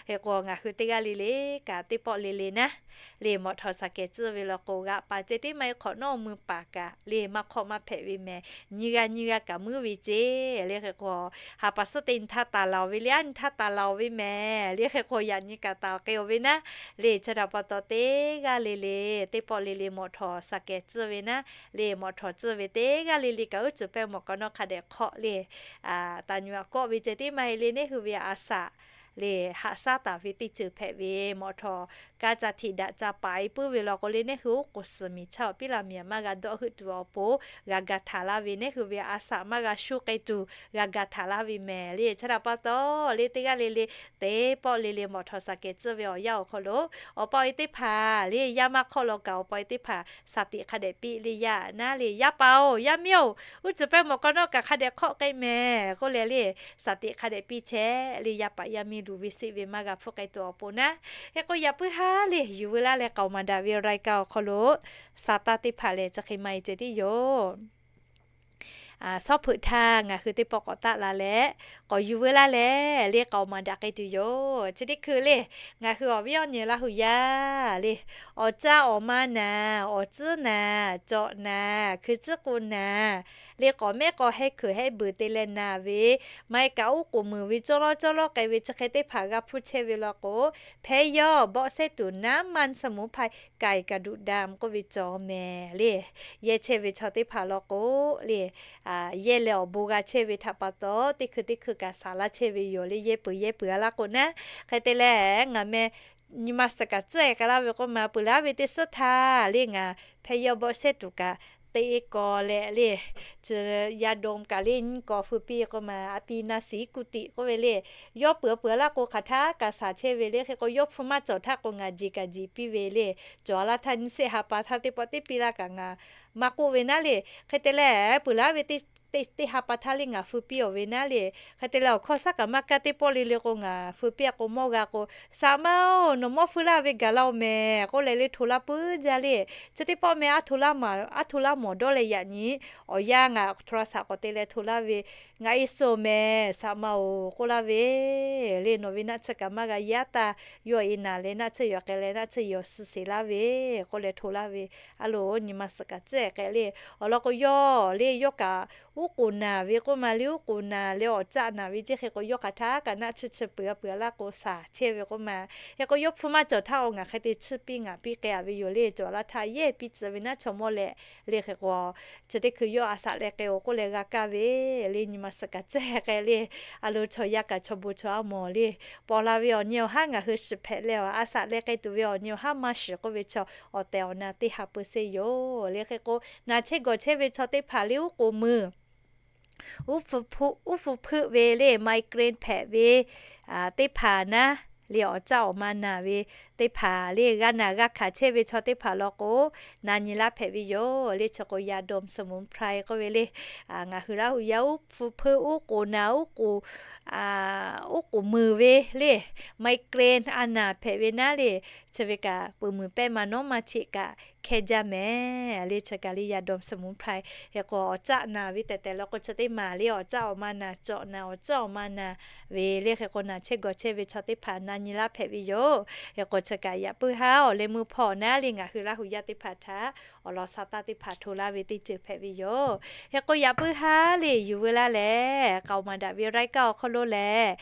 hk'e k'o ngaˬ hui teˇ g'aˇ le le kaꞈ teˇ pawˆ le le naˉ le, mawꞈ htawˍ shaˍ kehˬ tcuhˇ ve law k'o, g'aꞈ paˍ ceh tiˉ maˇ heˆ, hk'awꞈ nawˉ mui paˍ kaꞈ le maˇ hk'awˆ maˇ hpehꞈ ve mehˍ. Nyi g'aˇ nyi g'aˇ kaꞈ muiˉ ve ceˇ le. Hk'e k'o, ha pa suhˉ te nyi htaˇ taˍ laˬ-oˬ ve le, a nyi htaˇ taˍ laˬ-oˬ ve mehˍ le. Hk'e k'o yaꞈ nyi kaꞈ taˍ k'ai-oˬ ve naˉ le. Chi htaꞈ pa taw teˇ g'aˇ le le, teˇ pawˆ le le mawꞈ htawˍ shaˍ kehˬ tcuhˇ ve naˉ le, mawꞈ htawˍ tcuhˇ ve teˇ g'aˇ le le kaꞈ uˉ cuˬ pehˇ mawˬ kaw nawˉ hk'a dehꞈ hk'awˆ le, taˍ nyuꞈ k'awˆ ve ceh tiˉ maˇ heˆ le, neˇ hui ve a shaꞈ le haꞈ shaˉ taˍ ve teˇ ceuˬ hpehꞈ ve mawꞈ htawˍ, kaˇ ca htiꞈ daꞈ ca paˍ-e puiˉ ve law k'o le, neˇ hui oˉ k'oˍ suhˍ miˬ chaˇ awˬ piˉ la miˬ maˇ g'a dawˆ heuˆ tuˬ awˬ pon g'a ga htaˍ laˇ ve, neˇ hui ve a shaꞈ maˇ g'a shuˉ k'ai tuˬ g'a ga htaˍ laˇ ve mehˍ le. Chi htaꞈ pa taw le, teˇ g'aˇ le le, teˇ pawˆ le le mawꞈ htawˍ shaˍ kehˬ tcuhˇ ve awˬ yanˇ awˬ hk'aw lo, awˬ pa awˬ e teˇ hpaˍ le, yaˇ maˇ hk'awˆ law kaꞈ awˬ pa awˬ e teˇ hpaˍ shaˍ tiꞈ hk'a dehꞈ piˇ le, yaˇ naˉ le, yaˇ paˍ-oˬ, yaˇ miˇ-oˬ, uˉ cuˬ pehˇ mawˬ kaw nawˉ kaꞈ hk'a dehꞈ hk'awˆ k'ai mehˍ k'oˆ leh le, shaˍ tiꞈ hk'a dehꞈ piˇ chehˇ le, yaˇ paˍ yaˇ miˇ luˬ ve seˆ ve maˇ g'a hpfuhˆ k'ai tuˬ awˬ pon naˉ. Hk'e k'o yaꞈ puiˉ haˉ le, yuˬ veu laˇ leh k'aoˍ maˍ daꞈ ve รายการ awˬ hk'aw lo sa taˇ teˇ hpaˍ lehˬ, chi hk'e maˇ e ceh tiˉ yoˬ. Shawˉ hpeuꞈ htaˇ ngaˬ hui teˇ pawˆ k'awꞈ taˆ la leh, k'awꞈ yuˬ veu laˇ leh le, k'aoˍ maˍ daꞈ k'ai tuˬ yoˬ. Chi teˇ hkui le, ngaˬ hui awˬ viˉ awˬ nyi Laˇ huˍ yaˇ le, awˬ caˇ awˬ ma naˍ, awˬ tcuhˉ naˍ, cawꞈ naˍ, hkui tcuhˉ k'o naˍ le, k'awꞈ mehˉ k'aw hehˉ hkuiˬ hehˉ beuˬ te leh naˍ ve, maˇ heˆ kaꞈ oˉ k'oˍ muiˬ ve cawˇ lawˇ cawˇ lawˇ k'ai ve chi hk'e teˇ hpaˍ g'a hpuˇ chehˇ ve law k'o, hpehˇ yawˇ bawˆ sehˉ tuˬ naˉ maˇ สมุนไพร ไก่กระดูกดำ k'oˆ ve cawˬ mehˍ le. Yehˇ chehˇ ve chaw teˇ hpaˍ law k'o le, yehˇ leh awˬ bon g'a chehˇ ve htaꞈ pa taw, teˇ hkui teˇ hkui kaꞈ shaˍ laˇ chehˇ ve yoˬ le. Yehˇ peuˬ yehˇ peuˬ a laˇ k'o naˉ, hk'e te leh ngaˬ meh nyi ma suhˍ kaꞈ tcuhˉ-e k'ai laˇ ve k'oˆ ma, peuˬ laˇ ve teˇ suhˉ htaˇ le ngaˬ hpehˇ yawˇ bawˆ sehˉ tuˬ kaꞈ te kaw leh le, chi ya dom kaꞈ le nyiˇ kaw hpui piˇ k'oˆ ma, a pi na siˍ kuˇ tiꞈ k'oˆ ve le, yawˇ peuˬ peuˬ a laˇ k'o hk'aˬ htaˇ kaꞈ shaˍ chehˇ ve le. Hk'e k'o yawˇ hpfuhˇ maˇ cawˬ htaˇ k'o ngaˬ jeˬ kaꞈ jeˬ piˇ ve le, cawˬ a laˇ htaˇ nyiˇ shehˆ ha pa htaˇ teˇ pawˆ teˇ piˇ laˇ kaꞈ ngaˬ maˇ k'oˆ ve naˉ le. Hk'e te leh peuˬ laˇ ve teˇ teˇ ha pa htaˇ le ngaˬ hpui piˇ-oˬ ve naˉ le. Hk'e te leh awˬ hkawˇ shaˉ kaꞈ maˇ kaˇ, teˇ pawˆ le le k'o ngaˬ hpui piˇ-a k'o mawˇ g'a k'o, Saˍ ma-oˬ, nawˬ mawˇ hpui laˇ ve gaˬ la-oˬ mehˍ k'oˆ leh le hto laˇ puiˉ jaˇ le. Chi teˇ pawˆ meh a hto laˇ ma, a hto laˇ mawˬ dawˇ leh yaꞈ nyi awˬ yanˇ ngaˬ hto la shaꞈ k'awꞈ te leh hto laˇ ve, ngaˬ e suh mehˍ Saˍ ma-oˬ k'oˆ laˇ ve le, nawˬ ve naˆ tsuhˇ kaꞈ maˇ g'a yaˇ taˇ, yawˇ e naˍ leh naˆ tsuhˇ yawˬ k'ai leh naˆ tsuhˇ yawˬ suh sheˍ laˇ ve k'oˆ leh hto laˇ ve. A loˍ, nyi ma suhˍ kaꞈ tcuhˉ-e k'ai le. Awˬ lawn k'o yawˇ le yawˇ kaꞈ uˉ k'oˍ naˍ ve k'oˆ ma le, uˉ k'oˍ naˍ leh awˬ caˆ naˍ ve ceˇ. Hk'e k'o yawˇ hk'aˬ htaˇ kaꞈ naˆ tsuhˇ chi peuˬ a peuˬ a laˇ k'o shaˍ chehˇ ve k'oˆ ma. Hk'e k'o yawˇ hpfuhˇ maˇ cawˬ htaˇ awˬ ngaˬ hk'e te tsuhˇ piˇ ngaˬ piˇ k'ai-a ve yoˬ le. Cawˬ laˇ htaˇ yehˇ piˇ tcuh ve naˉ chaw mawˇ leh le. Hk'e k'o chi teˇ hkui yawˇ a shaꞈ leh k'ai-oˬ k'oˆ leh g'a kaˇ ve le, nyi ma suhˍ kaꞈ tcuhˉ-e k'ai le. A loˍ, chaw yaˇ kaꞈ chaw bon chaw a mawˬ le, paw la ve awˬ nyi awˬ haˉ ngaˬ hui shiˍ hpehꞈ leh, a shaꞈ leh k'ai tuˬ ve awˬ nyi awˬ haˉ maˇ shiˍ k'oˆ ve chaw awˬ tehˬ awˬ na teˇ ha peu seˇ yoˬ le. Hk'e k'o naˬ chehˇ gawˬ chehˇ ve chaw teˇ hpaˍ le uˉ k'oˍ muiˬ, uˉ hpu hpeuˆ ve le, migraine hpehꞈ ve teˇ hpaˍ naˉ le, awˬ caˆ awˬ ma naˬ ve teˇ hpaˍ le, g'a naˬ g'a hkanˍ chehˇ ve chaw teˇ hpaˍ law k'o, na nyi laˇ hpehꞈ ve yoˬ le. Chi k'o ยาดมสมุนไพร k'oˆ ve le, ngaˬ hui Laˇ huˍ yaˇ uˉ hpu hpeuˆ, uˉ k'oˍ naˬ, uˉ k'oˍ muiˬ ve le, migraine a naˬ hpehꞈ ve naˉ le, chi ve kaꞈ peuˬ muiˬ pehˇ ma nawˉ ma cheꞈ kaꞈ hkehˇ jaˇ mehˍ le. Chi kaꞈ le ยาดมสมุนไพร hk'e k'o awˬ caˆ naˬ ve tehˬ tehˬ law k'o chi teˇ maˬ le, awˬ caˆ awˬ ma naˬ, cawꞈ naˬ, awˬ caˆ awˬ ma naˬ ve le. Hk'e k'o naˬ chehˇ gawˬ chehˇ ve chaw teˇ hpaˍ na nyi laˇ hpehꞈ ve yoˬ. Hk'e k'o chi kaꞈ yaꞈ puiˉ haˉ awˬ leh meuˇ hpawˇ naˉ le ngaˬ hui Laˇ huˍ yaˇ teˇ hpaˍ htaꞈ awˬ lawn sa taˇ teˇ hpaˍ hto laˇ ve teˇ ceuˬ hpehꞈ ve yoˬ. Hk'e k'o yaꞈ puiˉ haˉ le yuˬ veu laˇ leh, k'aoˍ maˍ daꞈ ve รายการ awˬ hk'aw lo lehˬ,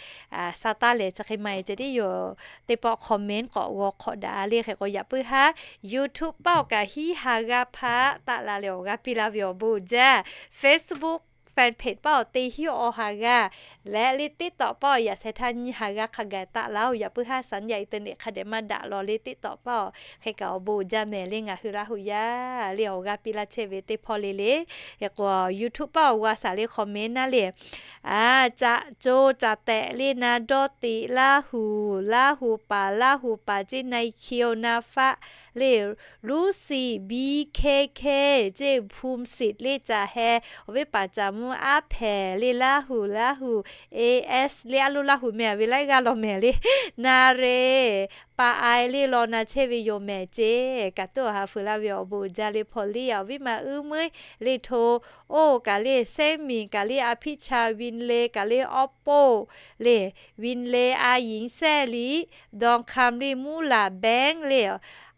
sa taˇ lehˬ chi hk'e maˇ e ceh tiˉ yoˬ. Teˇ pawˆ comment k'awꞈ g'aw hk'awꞈ daꞈ le. Hk'e k'o yaꞈ puiˉ haˉ YouTube paˆ awˬ kaꞈ hiˉ ha g'aˇ hpaˆ taˆ la leh awˬ g'aˇ piˇ laˇ ve awˬ bon jaˇ. Facebook fan page paˆ awˬ te hiˉ awˬ ha g'aˇ Leh le TikTok paˇ awˬ yaꞈ sheh htaˇ nyi haˍ g'a hk'a gaˬ taˆ laˇ-oˬ. Yaꞈ puiˉ haˉ saˍ yaꞈ internet hk'a dehꞈ maˇ daꞈ law le TikTok paˇ awˬ hk'e kaꞈ awˬ bon uiˍ jaˇ mehˍ le ngaˬ hui Laˇ huˍ yaˇ le awˬ g'aˇ piˇ laˇ chehˇ ve teˇ hpawˇ le le. Hk'e k'o YouTube paˇ awˬ g'a shaˍ le comment naˉ le, a, caꞈ co caꞈ tehꞈ le na dawˇ tiꞈ Laˇ huˍ, Laˇ huˍ paˍ, Laˇ huˍ paˍ ceˇ na i hki-oˬ na faˆ le, Luˇ siˍ biˇ hkehˇ hkehˇ ceˇ hpu siˍ le caꞈ heh, awˬ viˉ paˍ caˍ mvuh aˉ hpehꞈ le Laˇ huˍ Laˇ huˍ, A S le a loˇ Laˇ huˍ mehˍ ve laiˉ g'aˇ law mehˍ le, na re, pa ai le law na chehˇ ve yoˬ mehˍ ceˇ. Kaꞈ tuˉ awˬ ha fuiˍ laˇ ve awˬ bon uiˍ jaˇ le hpaw liˇ awˬ viˉ ma uiˉ meuˉ le hto, oˇ kaꞈ le Sehˉ miˬ kaꞈ le a hpiˆ cha Win le kaꞈ le Awˉ poˆ le, Win le a yiˍ sehˇ liꞈ, Dawˬ hkaˍ le Muˇ laˬ Behˉ le,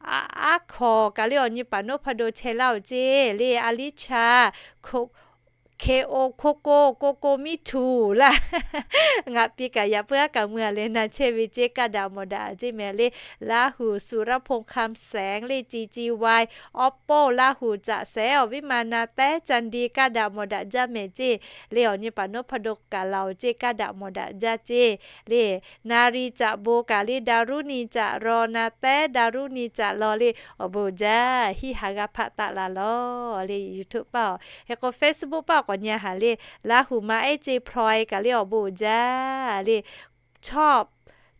aˉ hkawnˍ kaꞈ le awˬ nyi paˍ noˉ hpaˇ do chehˇ laˇ-oˬ ceˇ le a liˇ cha, K O Coco Coco miˇ htuˬ laˇ. Ngaˬ pi kaꞈ yaꞈ puiˉ aˉ kaꞈ mui a leh na chehˇ ve ceˇ kaˇ daꞈ mawˬ daꞈ ceˇ mehˍ le. Laˇ huˍ suˍ raˇ hpoˆ hk'aˇ sehˍ le ci ci wai, Awˉ poˆ Laˇ huˍ caꞈ sehˍ awˬ viˉ ma na tehˉ ca di kaˇ daꞈ mawˬ daꞈ jaˇ mehˍ ceˇ le awˬ nyi paˍ noˉ hpaˇ do kaꞈ laˬ-oˬ ceˇ kaˇ daꞈ mawˬ daꞈ jaˇ ceˇ le. Na ri caꞈ bon kaꞈ le da ruˇ ni caꞈ raw na tehˉ da ruˇ ni caꞈ law le awˬ bon uiˍ jaˇ hiˉ ha g'aˇ hpaˆ taˆ la laˬ le YouTube paˇ awˬ. Hk'e k'o Facebook paˇ awˬ k'awꞈ nyi haˍ le Laˇ huˍ ma ehˉ ceˇ Ploy kaꞈ le awˬ bon uiˍ jaˇ le. Chawˇ,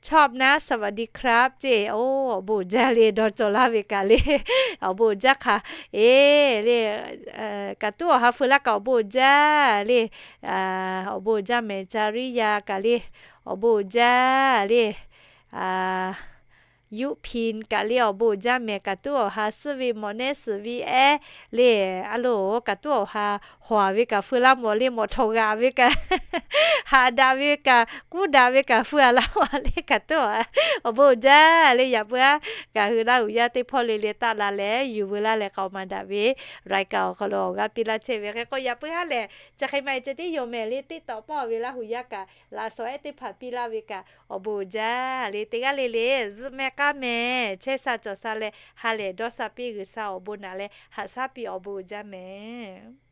chawˇ naˉ สวัสดีครับ ceˇ, oˇ awˬ bon uiˍ jaˇ le dawˇ cawˬ laˇ ve kaꞈ le awˬ bon uiˍ jaˇ hk'a, e le, kaꞈ tuˉ awˬ ha fuiˍ laˇ kaꞈ awˬ bon uiˍ jaˇ le, awˬ bon uiˍ jaˇ mehˍ ca riˇ yaˇ kaꞈ le awˬ bon uiˍ jaˇ le, yuˆ hpiˍ kaꞈ le awˬ bon uiˍ jaˇ mehˍ kaꞈ tuˉ awˬ ha suhˉ ve mawˬ nehˉ suhˍ ve ehˉ le, a loˬ kaꞈ tuˉ awˬ ha hawˍ ve kaꞈ fuiˍ laˇ mawˬ le mawˬ htawꞈ g'aꞈ ve kaꞈ, haꞈ daꞈ ve kaꞈ kuˉ daꞈ ve kaꞈ fuiˍ a laˇ mawˬ le kaꞈ tuˉ awˬ ha awˬ bon uiˍ jaˇ le yaꞈ puiˉ aˉ kaꞈ hui Laˇ huˍ yaˇ teˇ hpawˇ le le taˆ la leh yuˬ veu laˇ leh k'aoˍ maˍ daꞈ ve รายการ awˬ hk'aw lo awˬ g'aˇ piˇ laˇ chehˇ ve hk'e k'o yaꞈ puiˉ haˉ lehˬ chi hk'e ma e ceh tiˉ yoˬ mehˍ le TikTok paˇ awˬ ve Laˇ huˍ yaˇ kaꞈ laꞈ shawnˍ ehˉ teˇ hpaˍ piˇ laˇ ve kaꞈ awˬ bon uiˍ jaˇ le teˇ g'aˇ le le zuhˆ mehˆ k'aˉ mehˍ chehˇ sha cawˬ sha leh ha lehˬ dawˇ sha piˇ G'uiˬsha awˬ bon naꞈ leh haꞈ shaˉ piˇ awˬ bon uiˍ jaˇ mehˍ.